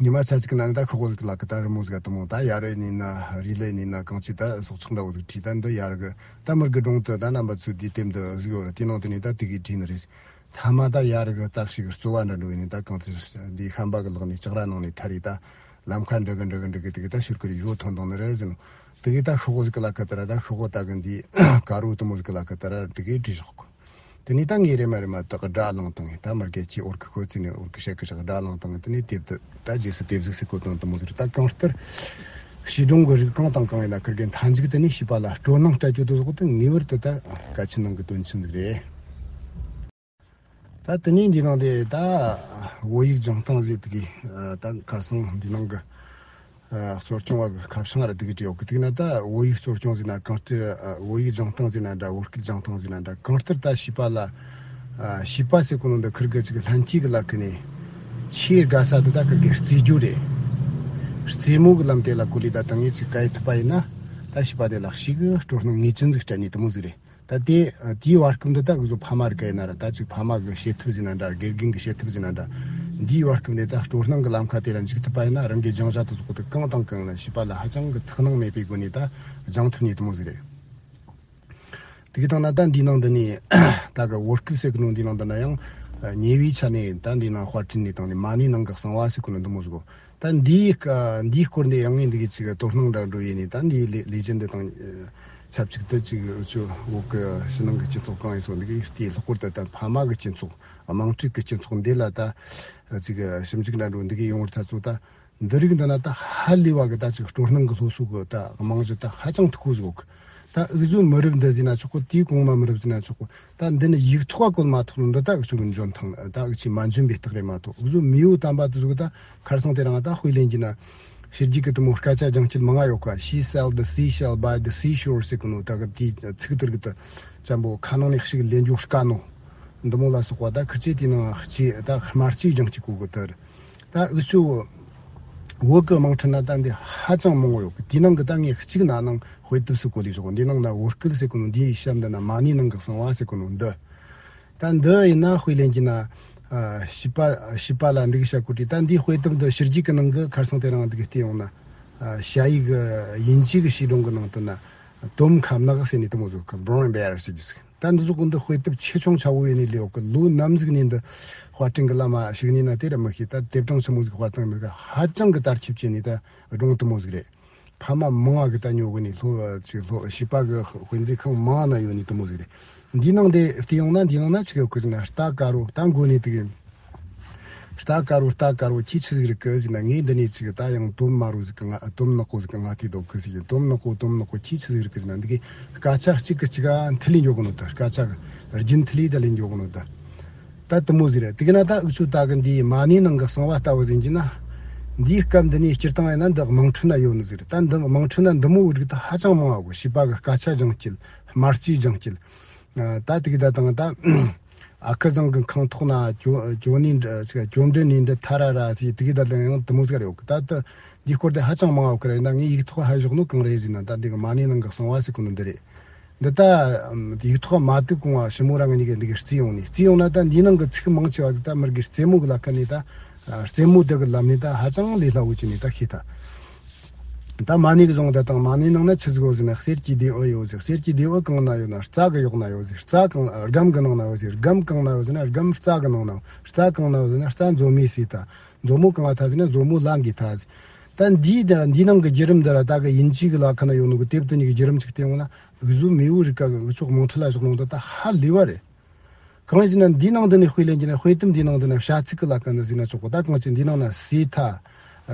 ཉི་མ་ཆ་གཅིག་ན་ནི་ད་ཁོ་ཁོ་ཟིག་ལ་ཀི་ད་རི་མོ་ཟིག་ག་དུ་མོ་ད་ཡ་རེ་ནི་ན་རི་ལེ་ནི་ན་གང་ཅི་ད་སྲོག་ཆགས་འདྲ་བོ་ཟིག་བྲིས་ད་འདི་ཡ་རི་གི་ད་མི་རི་གི་སྒྲུང་དུ་ད་རྣམ་པ་ཚོས་དེའི་དེབ་འདི་གཟིགས་ཡོད་རེད། དེའི་ནང་དུ་ནི་ད་དེ་གི་བྲིས་ནི་རེད། ཐ་མ་ད་ཡ་རི་གི་རྟགས་ཤིག་གི་རྩོལ་བ་འདྲ་འགྲོ་ཡིན་ནི་ད་གང་ཅི་འདི་ཤམ་པ་གི་ལག་ནས་ལྕགས་ར་ནང་ནས་ཐར་རེད། ད་ལམ་ཁ་འདྲི་གི་འདྲི་གི་འདྲི་གི་དེ་གི་ད་ཤུར་ཀི་རི་ཡོ་ཐོན་དང་ནི་རེད་ཟེར་ནོ། དེ་གི་ད་ཤོག་གོ་ཟིག་གི་ལ་ཀི་ད་ར་ད་ཤོག་གོ་ད་གི་འདི་དཀར་བོ་དུ་མོ་ཟིག་གི་ལ་ཀི་ད་ར་དེ་གི་བྲིས་ཤོག་གོ། དེ་ནས་ད་ངས་རེ་མ་རེ་མ་ད་གི་སྒྲ་བླངས་བཏང་ངས་ད་མར་གལ་ཆེ་འོར་གི་ཤོད་ཚེ་ནས་འོར་གི་བཤད་གི་ཞག་སྒྲ་བླངས་བཏང་ངས་དེ་ནས་དེབ་དུ་ད་རྗེས་སུ་དེབ་གཟིགས་སུ་བཀོད་བཏང་དུ་མོ་ཟིག་རེད། ད་གང་ལྟར་བྱིས་སྒྲུང་གི་རིགས་གང་དང་གང་ཡིན་ན་ཁིར་གི་མཐའ་མཇུག་དེ་ནས་བྱིས་པ་ལ་སྤྲོ་སྣང་སྤྲད་རྒྱུ་དེ་ཟོག་དེ་ངེས་པར་དུ་ད་གལ་ཆེན་ནང་གི་དོན་ཆེན་ཟིག་རེད། ད་དེ་ནས་འདི་ནང་དེ་ད་བོད་ཡིག་སྦྱང་སྟངས་ཟེར་དེ་གི་ད་ཁར་སང་འདི་ནང་གི་གཙོ་སྐྱོང་བ་གི་ཁ་བྱང་ར་དེ་གི་བྲིས་ཡོད་གི། དེ་ན་ད་བོད་ཡིག་གཙོ་སྐྱོང་ཟེར་ན་གང་ལྟར་བོད་ཡིག་སྦྱང་སྟངས་ཟེར་ན་འདྲ། བོད་སྐད་སྦྱང་སྟངས་ཟེར་ན་འདྲ། གང་ལྟར་ད་བྱིས་པ་ལ་བྱིས་པ་ཟེར་གོ་ནོ་འདི་ཁིར་གི་ཅིག་ལྷན་སྐྱེས་གི་ལ་ཁི་ནས་ཆེས་དགའ་ས་འདི་ད་ཁིར་གི་རྩེད་འཇོ་རེད། རྩེད་མོ་གི་ལམ་དེ་ལ་གོ་ལི་ད་དང་ངས་ཅིག་ག་ཡི་ཐུབ་པ་ཡིན་ན་ད་བྱིས་པ་དེ་ལ་ཞིག་གི་སྤྲོ་སྣང་ངེས་ཅན་ཟིག་སྤྲད་ནས་དུ་མོ་ཟིག་རེད། ད་དེ་དེའི་བར་སྐབས་འདི་ད་གཟོད་ཕ་མ་རིག་ག་ཡིན་ན་ར། ད་ཅིག་ཕ་མ་གི་བྱེད་ཐབས་ཟིན་ན་འདྲ། དགེ་རྒན་གི་བྱེད་ཐབས་ཟིན་ན་འདྲ། འདིའི་བར་སྐབས་འདི་ད་སྤྲོ་སྣང་གི་ལམ་ཁ་དེ་ལ་འཇུག་ཐུབ་པ་ཡིན་ན་རང་གི་སྦྱང་བྱ་དེ་ཚོགས་དེ་གང་དང་གང་ན་བྱིས་པ་ལ་ཧ་ཅང་གི་ཚགས་སྣང་མེད་པའི་སྒོ་ནས་ད་སྦྱང་ཐུབ་ནི་དུ་མོ་ཟིག་རེད། དེ་གི་སྟེང་ན་ད་འདིའི་ནང་འདི་ནས་ད་གི་བོད་སྐད་ཟེར་གི་ནོ་འདིའི་ནང་འདི་ན་ཡང་ཉེ་བའི་ཆ་ནས་ད་འདིའི་ནང་དཔར་སྐྲུན་ནས་བཏང་ནས་མ་ཎིའི་ནང་གི་གསང་བ་ཟེར་གི་ནོ་འདི་མོ་ཟིག་གོ། ད་འདིའི་ཀ་འདིའི་སྐོར་འདི་ཡང་ངས་འདི་གི་ཅིག་དོ་སྣང་འདྲ་འགྲོ་ཡིན་ནི། ད་འདིའི་ལེ་ལེ་ཇེན་འདི་དང་ཨ་ཆབས་ཅིག་ཏུ་ཅིག་འུ་ཆོ་བོད་གི་ཕྱི་ནང་གི་སྤྱི་ཚོགས་གང་ཡིན་སོང་འདི་གི་ལྟའི་ལྷག་པར་དུ་ད་ཕ་མ་གི་སྤྱི་ཚོགས་དམངས་ཁྲོད་ཀྱི་སྤྱི་ཚོགས་འདི་ལ་ད་ཅིག་ཞིབ་འཇུག་འདྲ་འགྲོ་འདི་གི་ཡོང་བར་ཚ་ཚོ་ད་འདི་རིགས་འདི་ན་ད་ཧ་ལས་པ་གི་ད་ཅིག་སྤྲོ་སྣང་གི་སློབ་གསོ་གི་ད་རྨང་གཞི་ད་ཧ་ཅང་མཐུག་པོ་ཟིག་ཡོད་གི། ད་འུ་ཟོའི་མི་རབས་འདི་ཟིན་ན་ཆོག་གི། དེའི་གོང་མ་མི་རབས་ཟིན་ན་ཆོག་གི། ད་འདི་ནི་ཡིག་ཐོག་བཀོད་མ་ཐུབ་ནོ་འདི་ད་འུ་ཆོ་གི་འཇོན་ཐང་ད་འུ་ཆོས་མ་འཇོན་པའི་རྟགས་རེད་མ་གཏོགས། འུ་ཟོའི་མེས་པོ་དམ་པ་དེ་ཟོ་གི་ད་ཁར་སང་དེ་རིང་ད་དཔེ་ལེན་གྱི་ན་ཕྱི་རྒྱལ་གི་དུ་མོ་སྐད་ཆ་སྦྱང་སྤྱད་མང་ང་ཡོད་ག། She sailed the seashell by the seashore ཟེར་གི་ནོ་ད་གི་དེའི་ཚིག་དེར་གི་ད་ཅམ་པོ་ཁ་ནང་ནས་ཞིག་ལེན་རྒྱུ་དཀའ་ནོ་འདི་མོ་ལ་སོགས་པ་ད་ཁི་ཆོས་དེའི་ནང་སྐྱེས་ད་དམར་རྩིས་སྦྱང་སྤྱད་གོ་གི་དེ་རེད། ད་འུ་ཚོ་བོད་གི་དམངས་ཁྲོད་ན་ད་འདི་ཧ་ཅང་མང་བོ་ཡོད་གི། དེའི་ནང་གི་ད་ངས་གཅིག་ན་ནང་དཔེ་དེབ་སུ་གོ་ལི་ཞོག་འདིའི་ནང་ན་བོད་སྐད་ཟེར་གོ་ནོ་འདིའི་ཞབས་འདི་ན་མ་ཎིའི་ནང་གི་གསང་བ་ཟེར་གོ་ནོ་འདི། ད་འདི་ཡིན་ན་དཔེ་ལེན་གྱི་ན་ཨ་བྱིས་པ་བྱིས་པ་ལ་འདི་གི་བྱ་གོ་དྲི། ད་འདིའི་དཔེ་དེབ་འདི་ཕྱི་རྒྱལ་གི་ནང་གི་ཁར་སང་དེ་རིང་འདི་གི་བལྟས་ཡོང་ན་ཨ་ཞ་ཡི་གི་དབྱིན་ཇི་གི་བྱིས་སྒྲུང་གི་ནང་དུ་ན་དོམ་ཁ་ནག་ཟེར་ནི་དེ་མོ་ཟིག་གི་Brown Bear ཟེར་གྱི་ཟིག་ད་འདི་ཟོ་གི་འདི་དཔེ་དེབ་ཆེ་ཆུང་ཆ་བོ་ཡིན་ནི་ལེའོ་གི། ལོ་ནམ་ཟིག་ནས་འདི་དཔར་སྐྲུན་གི་བླ་མ་ཞིག་ནས་ན་དེ་ར་མི་ཤེས། ད་དེབ་གྲངས་ཆི་མོ་ཟིག་དཔར་བཏང་མི་གི་ཧ་ཅང་གི་དར་ཁྱབ་ཅན་ནི་ད་སྒྲུང་དེ་མོ་ཟིག་རེད། ཕ་མ་མང་ང་གི་ད་ཉོ་གི་ནི་ལྷོ་ཅིག་ལྷོ་བྱིས་པ་གི་དཔེ་མཛོད་ཁང་མང་ང་ན་ཡོད་ནི་དེ་མོ་ཟིག་རེད། འདིའི་ནང་དེ་བལྟས་ཡོང་ན་འདིའི་ནང་ན་ཆི་གི་ཡོད་གི་ཟེར་ན་རྟ་དཀར་པོ་ད་མགོ་ནས་དེ་གི་རྟ་དཀར་པོ་རྟ་དཀར་པོ་ཁྱོས་ཆི་ཟིག་རིག་གི་ཟེར་ན། ངས་འདི་ནས་ཅིག་ད་ཡང་དོམ་དམར་པོ་ཟིག་གི་ང་དོམ་ནག་པོ་ཟིག་གི་ང་ཐོས་འདུག་གི་ཟེར་གི། དོམ་ནག་པོ་དོམ་ནག་པོ་ཁྱོས་ཆི་ཟིག་རིག་གི་ཟེར་ན། འདི་གི་སྐད་ཆ་གཅིག་གི་གཅིག་ག་མཐུད་ལེ་འཇོག་གི་ནོ་ད། སྐད་ཆ་གི་རྒྱུན་མཐུད་ལེ་ད་ལེ་འཇོག་གི་ནོ་ད། ད་དེ་མོ་ཟིག་རེད། དེ་གི་ན་ད་འུ་ཆོ་ད་གི་འདིའི་མ་ཎིའི་ནང་གི་གསང་བ་ལྟ་བུ་ཟིན་གྱི་ན། འདིའི་སྐབས་འདི་ནས་སྤྱིར་བཏང་ཡིན་ན་འདི་དམངས་ཁྲོད་ན་ཡོད་ནི་ཟིག་རེད། ད་འདི་དམངས་ཁྲོད་ན་འདི་མོ་བོ་རིགས་ད་ཧ་ཅང་མང་བ་གོ། བྱིས་པ་གི་སྐད་ཆ་སྦྱང་སྤྱད་དམར་རྩིས་སྦྱང་སྤྱད། ད་དེ་གི་ད་དང་ད། ཨ་ཁུ་བཟང་གི་ཁང་ཐོག་ན་ཅོ་ཅོ་ནི་འདྲ་ཅིག་ཅོ་འདྲི་ནི་འདྲ་ཐ་ར་ར་ཟེར་དེ་གི་ད་ལན་ཡང་དེ་མོ་ཟིག་རེད་ཡོད་གི། ད་ད་འདིའི་སྐོར་དེ་ཧ་ཅང་མང་བ་གི་རེད། ད་ངས་ཡིག་ཐོག་ཧ་ཞོག་ནོ་གང་རེད་ཟེར་ན་ད་འདི་གི་མ་ཎིའི་ནང་གི་གསང་བ་ཟེར་གོ་ནོ་འདི་རེད། འདི་ད་ཡིག་ཐོག་མ་བཏུབ་གོང་བ་ཞི་མོ་རང་གི་གཉིས་ཀ་འདི་གི་རྩིས་ཡོང་ནི་རྩིས་ཡོང་ན་ད་འདིའི་ནང་གི་ཚིག་མང་ཆེ་བ་ཟིག་ད་མི་རིགས་རྩེད་མོ་གི་ལ་ཁ་ནས་ད་རྩེད་མོ་དེ་གི་ལམ་ནས་ད་ཧ་ཅང་ལས་སླ་བོ་ཅིག་ནས་ད་ཤེས་ད། ད་མ་ཎི་གི་གཞུང་དེ་དང་མ་ཎིའི་ནང་ན་ཆི་ཟིག་ཡོད་ཟེར་ན་གསེར་གྱི་མདེའུ་ཡོད་ཟེར། གསེར་གྱི་མདེའུ་གང་ན་ཡོད་ན་རྩྭ་གི་གཡོག་ན་ཡོད་ཟེར། རྩྭ་གང་སྒམ་གི་ནང་ན་ཡོད་ཟེར། སྒམ་གང་ན་ཡོད་ཟེར་ན་སྒམ་རྩྭ་གི་ནང་ན་ཡོད། རྩྭ་གང་ན་ཡོད་ཟེར་ན་རྩྭ་མཛོ་མོས་ཟོས་ད། མཛོ་མོ་གང་ང་ཐལ་ཟེར་ན་མཛོ་མོ་ལ་འགོས་ཐལ་ཟེར། ད་འདིའི་ད་འདིའི་ནང་གི་བརྒྱུད་རིམ་འདི་ལ་ད་གི་དབྱིན་ཇི་གི་ལ་ཁ་ན་ཡོད་ནོ་གི་དེབ་དེ་གཉིས་ཀྱི་བརྒྱུད་རིམ་ཅིག་བལྟས་ཡོང་ན་འུ་ཟོ་མེས་པོ་རིགས་ག་གི་འུ་ཆོ་དམངས་ཁྲོད་ལ་བཞག་ནོ་འདི་ད་ཧ་ལས་པ་རེད། གང་ཡིན་ཟེར་ན་འདིའི་ནང་འདི་ནས་དཔེ་ལེན་གྱི་ན་དཔེ་དེབ་འདིའི་ནང་འདི་ན་བྱ་ཚིག་གི་ལ་ཁ་ན་ཟེར་ན་ཆོག་གོ། ད་གང་ཅི་འདིའི་ནང་ན་ཟོས་ཐལ།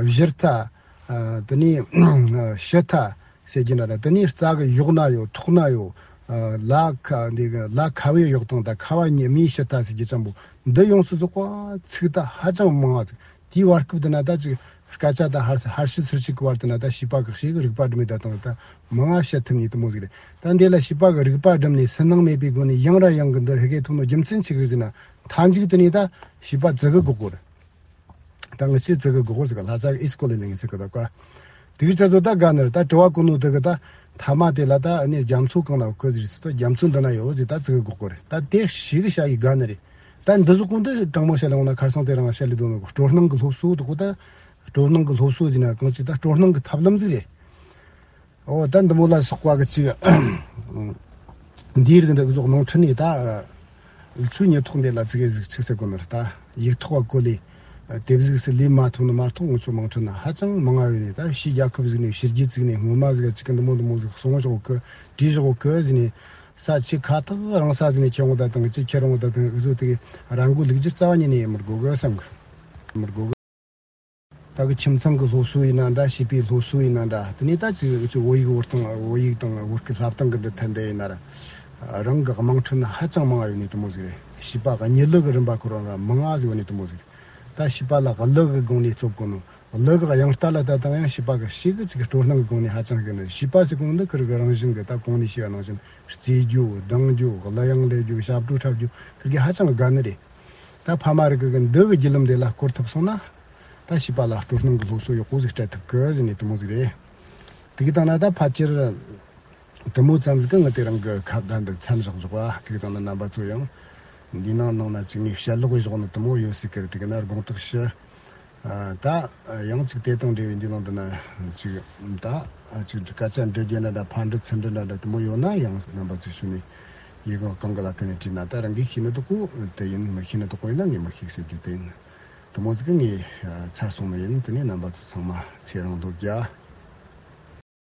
བཞུར་ཐལ། ཨ་དེ་ནས་ཤི་ཐལ་ཟེར་གྱི་ན་ར། དེ་ནས་རྩྭ་གི་གཡོག་ན་ཡོད། ཐོག་ན་ཡོད། ཨ་ལ་ཁ་འདི་གི་ལ་ཁ་བའི་གཡོག་དང་ད་ཁ་བ་ཉི་མའི་ཤི་ཐལ་ཟེར་གྱི་ཙམ་པོ་འདི་ཡོངས་སུ་རྫོགས་པ་ཚིག་ད་ཧ་ཅང་མང་བ་ཟིག་དེའི་བར་སྐབས་དེ་ན་ད་ཅིག་སྐད་ཆ་ད་ཧར་ཧར་ཤི་ཚུར་ཤི་གི་བར་དེ་ན་ད་བྱིས་པ་གི་ཤེས་གི་རིག་པ་སྒྲིམ་མི་ད་དང་ད་མང་ང་བཤད་ཐུབ་ནི་དེ་མོ་ཟིག་རེད། ད་འདི་ལ་བྱིས་པ་གི་རིག་པ་སྒྲིམ་ནས་སུན་སྣང་མེད་པའི་སྒོ་ནས་ཡང་ར་ཡང་གི་འདི་ཧི་གེ་ཐུབ་ནོ་རྒྱུ་མཚན་ཆི་གི་ཟེར་ན། མཐའ་མཇུག་དེ་ནས་ད་བྱིས་པ་ཙི་གུ་གོ་གོ་རེད། ད་ང་ཆེ་ཙི་གུ་གོ་གོ་ཟིག་ག་ལྷ་ས་ཨི་སི་ཀོ་ལི་ལིང་ཟིག་གི་ད་ཀ་དེ་གི་ཚ་ཚོ་ད་དགའ་ནི་རེད། ད་དྲི་བ་གོ་ནོ་དེ་གི་ད་མཐའ་མ་དེ་ལ་ད་ཨ་ནི་རྒྱ་མཚོ་གང་ན་ཡོད་གི་ཟེར་ཟེར། ད་རྒྱ་མཚོ་འདི་ན་ཡོད་ཟེར། ད་ཙི་གུ་གོ་གོ་རེད། ད་དེ་ཞིག་གི་ཤ་ཡི་དགའ་ནི་རེད། ད་འདི་ཟོ་གོང་དུ་དྲང་མོ་བཤད་ལེ་འོང་ན་ཁར་སང་དེ་རིང་བཤད་ལེ་འདུག་ནོ་གི་སྤྲོ་སྣང་གི་སློབ་གསོ་དེ་གོ་ད། སྤྲོ་སྣང་གི་སློབ་གསོ་ཟེར་ན་གང་ཅི་ད་སྤྲོ་སྣང་གི་ཐབས་ལམ་ཟིག་རེད། འོ་ད་འདི་མོ་ལ་སོགས་པ་གི་ཅིག་འདིའི་རིགས་འདི་གཟོགས་དམངས་ཁྲོད་ནས་ད་ཆུ་ཉི་ཐོག་འདི་ལ་ཙི་གེ་ཟིག་ཆི་ཟེར་གོ་ནི་རེད། ད་ཡིག་ཐོག་བཀོད་ལས་དེབ་གཟུགས་སུ་ལས་མ་ཐུབ་ནི་མ་གཏོགས་ང་ཚོ་དམངས་ཁྲོད་ན་ཧ་ཅང་མང་ང་ཡོད་ནས། ད་ཕྱིའི་རྒྱལ་ཁབ་ཟིག་ནས་ཕྱི་རྒྱལ་ཟིག་ནས་སྔོན་མ་ཟིག་ག་ཅིག་གི་འདི་མོ་འདི་མོ་ཟིག་སོང་བཞག་གི་བྲིས་བཞག་གི་ཟེར་ནས། ས་ཆ་ཁ་ཐག་རིང་ས་ཟིག་ནས་ཁྱེར་འོང་ད་དང་ཅིག་ཁྱེར་འོང་ད་དང་འུ་ཚོ་དེ་རང་གི་ལུགས་སྒྱུར་རྩ་བ་ཉིད་ནས་ཡེ་མི་དགོས་གི་བསམ་གི་མི་དགོས་གི། ད་གི་ཁྱིམ་ཚང་གི་སློབ་གསོ་ཡིན་ན་འདྲ། བྱིས་པའི་སློབ་གསོ་ཡིན་ན་འདྲ། དེ་ནས་ད་ཅིག་ཅིག་བོད་ཡིག་བོར་སྟངས། བོད་ཡིག་དང་བོད་སྐད་བསླབ་སྟངས་གི་འདི་ཐད་འདི་ཡིན་ན་ར། རང་གི་དམངས་ཁྲོད་ན་ཧ་ཅང་མང་ང་ཡོད་ནི་དེ་མོ་ཟིག་རེད། བྱིས་པ་གི་གཉིད་ལུག་གི་རིམ་པ་ཁོ་རང་ར་མང་ང་ཟིག་ཡོད་ནི་དེ་མོ་ཟིག་རེད། ད་བྱིས་པ་ལ་གླུ་གི་སྒོ་ནས་སློབ་གོ་ནོ། གླུ་གི་དབྱངས་རྟ་ལ་ལྟ་སྟངས་ཡང་བྱིས་པ་གི་ཤེས་གི་ཅིག་སྤྲོ་སྣང་གི་སྒོ་ནས་ཧ་ཅང་ཤེས་ནི། བྱིས་པ་ཟེར་གོ་ནོ་འདི་ཁིར་གི་རང་བཞིན་གི་ད་གོང་ནས་ཞུས་པ་ནང་བཞིན་རྩེ་རྒྱུ་ལྡང་རྒྱུ་གླུ་དབྱངས་ལེན་རྒྱུ་ཞབས་བྲོ་འཁྲབ་རྒྱུ་ཁིར་གི་ཧ་ཅང་དགའ་ནི་རེད། ད་ཕ་མ་རིགས་གི་འདི་གི་བརྒྱུད་ལམ་དེ་ལ་བསྐོར་ཐུབ་སོང་ན། ད་བྱིས་པ་ལ་སྤྲོ་སྣང་གི་སློབ་གསོ་ཡག་པོ་ཟིག་སྤྲད་ཐུབ་གི་ཟེར་ནས་དེ་མོ་ཟིག་རེད། དེ་གི་སྟེང་ན་ད་ཕལ་ཆེར་དེ་མོ་ཙམ་ཟིག་གི་ངས་དེ་རིང་གི་ཁ་བརྡ་འདི་མཚམས་བཞག་འཇོག་པ། དེ་གི་སྟེང་ན་རྣམ་པ་ཚོ་ཡང་འདི་ནང་ནང་ན་ཅིག་ངས་བཤད་ལོག་གི་བཞག་ནི་དེ་མོ་ཡོད་སྲིད་ཀི་རེད། དེ་གི་ན་དགོངས་དག་ཞུ། ཨ། ད་ཡང་ཅིག་དེ་དང་འབྲེལ་བའི་འདི་ནང་དུ་ན་ཅིག་ད་ཅིག་སྐད་ཆ་འདྲི་རྒྱུ་འདྲ་འདྲ་ཕར་འདྲི་ཚུར་འདྲི་འདྲ་འདྲ་དེ་མོ་ཡོད་ན་ཡང་རྣམ་པ་ཚོས་ཞུ་ནས་ཡི་གེ་གང་གི་ལ་ཁ་ནས་བྲིས་ན་ད་རང་གིས་ཤེས་ནི་དོ་གོ་དེ་ཡིན། མི་ཤེས་ནི་དོ་གོ་ཡིན་ན་ངས་མི་ཤེས་ཟེར་རྒྱུ་དེ་ཡིན། དེ་མོ་ཟིག་གི་ངས་ཚར་སོང་ནི་ཡིན། དེ་ནས་རྣམ་པ་ཚོ་ཚང་མ་ཚེ་རིང་སྡོད་རྒྱུ།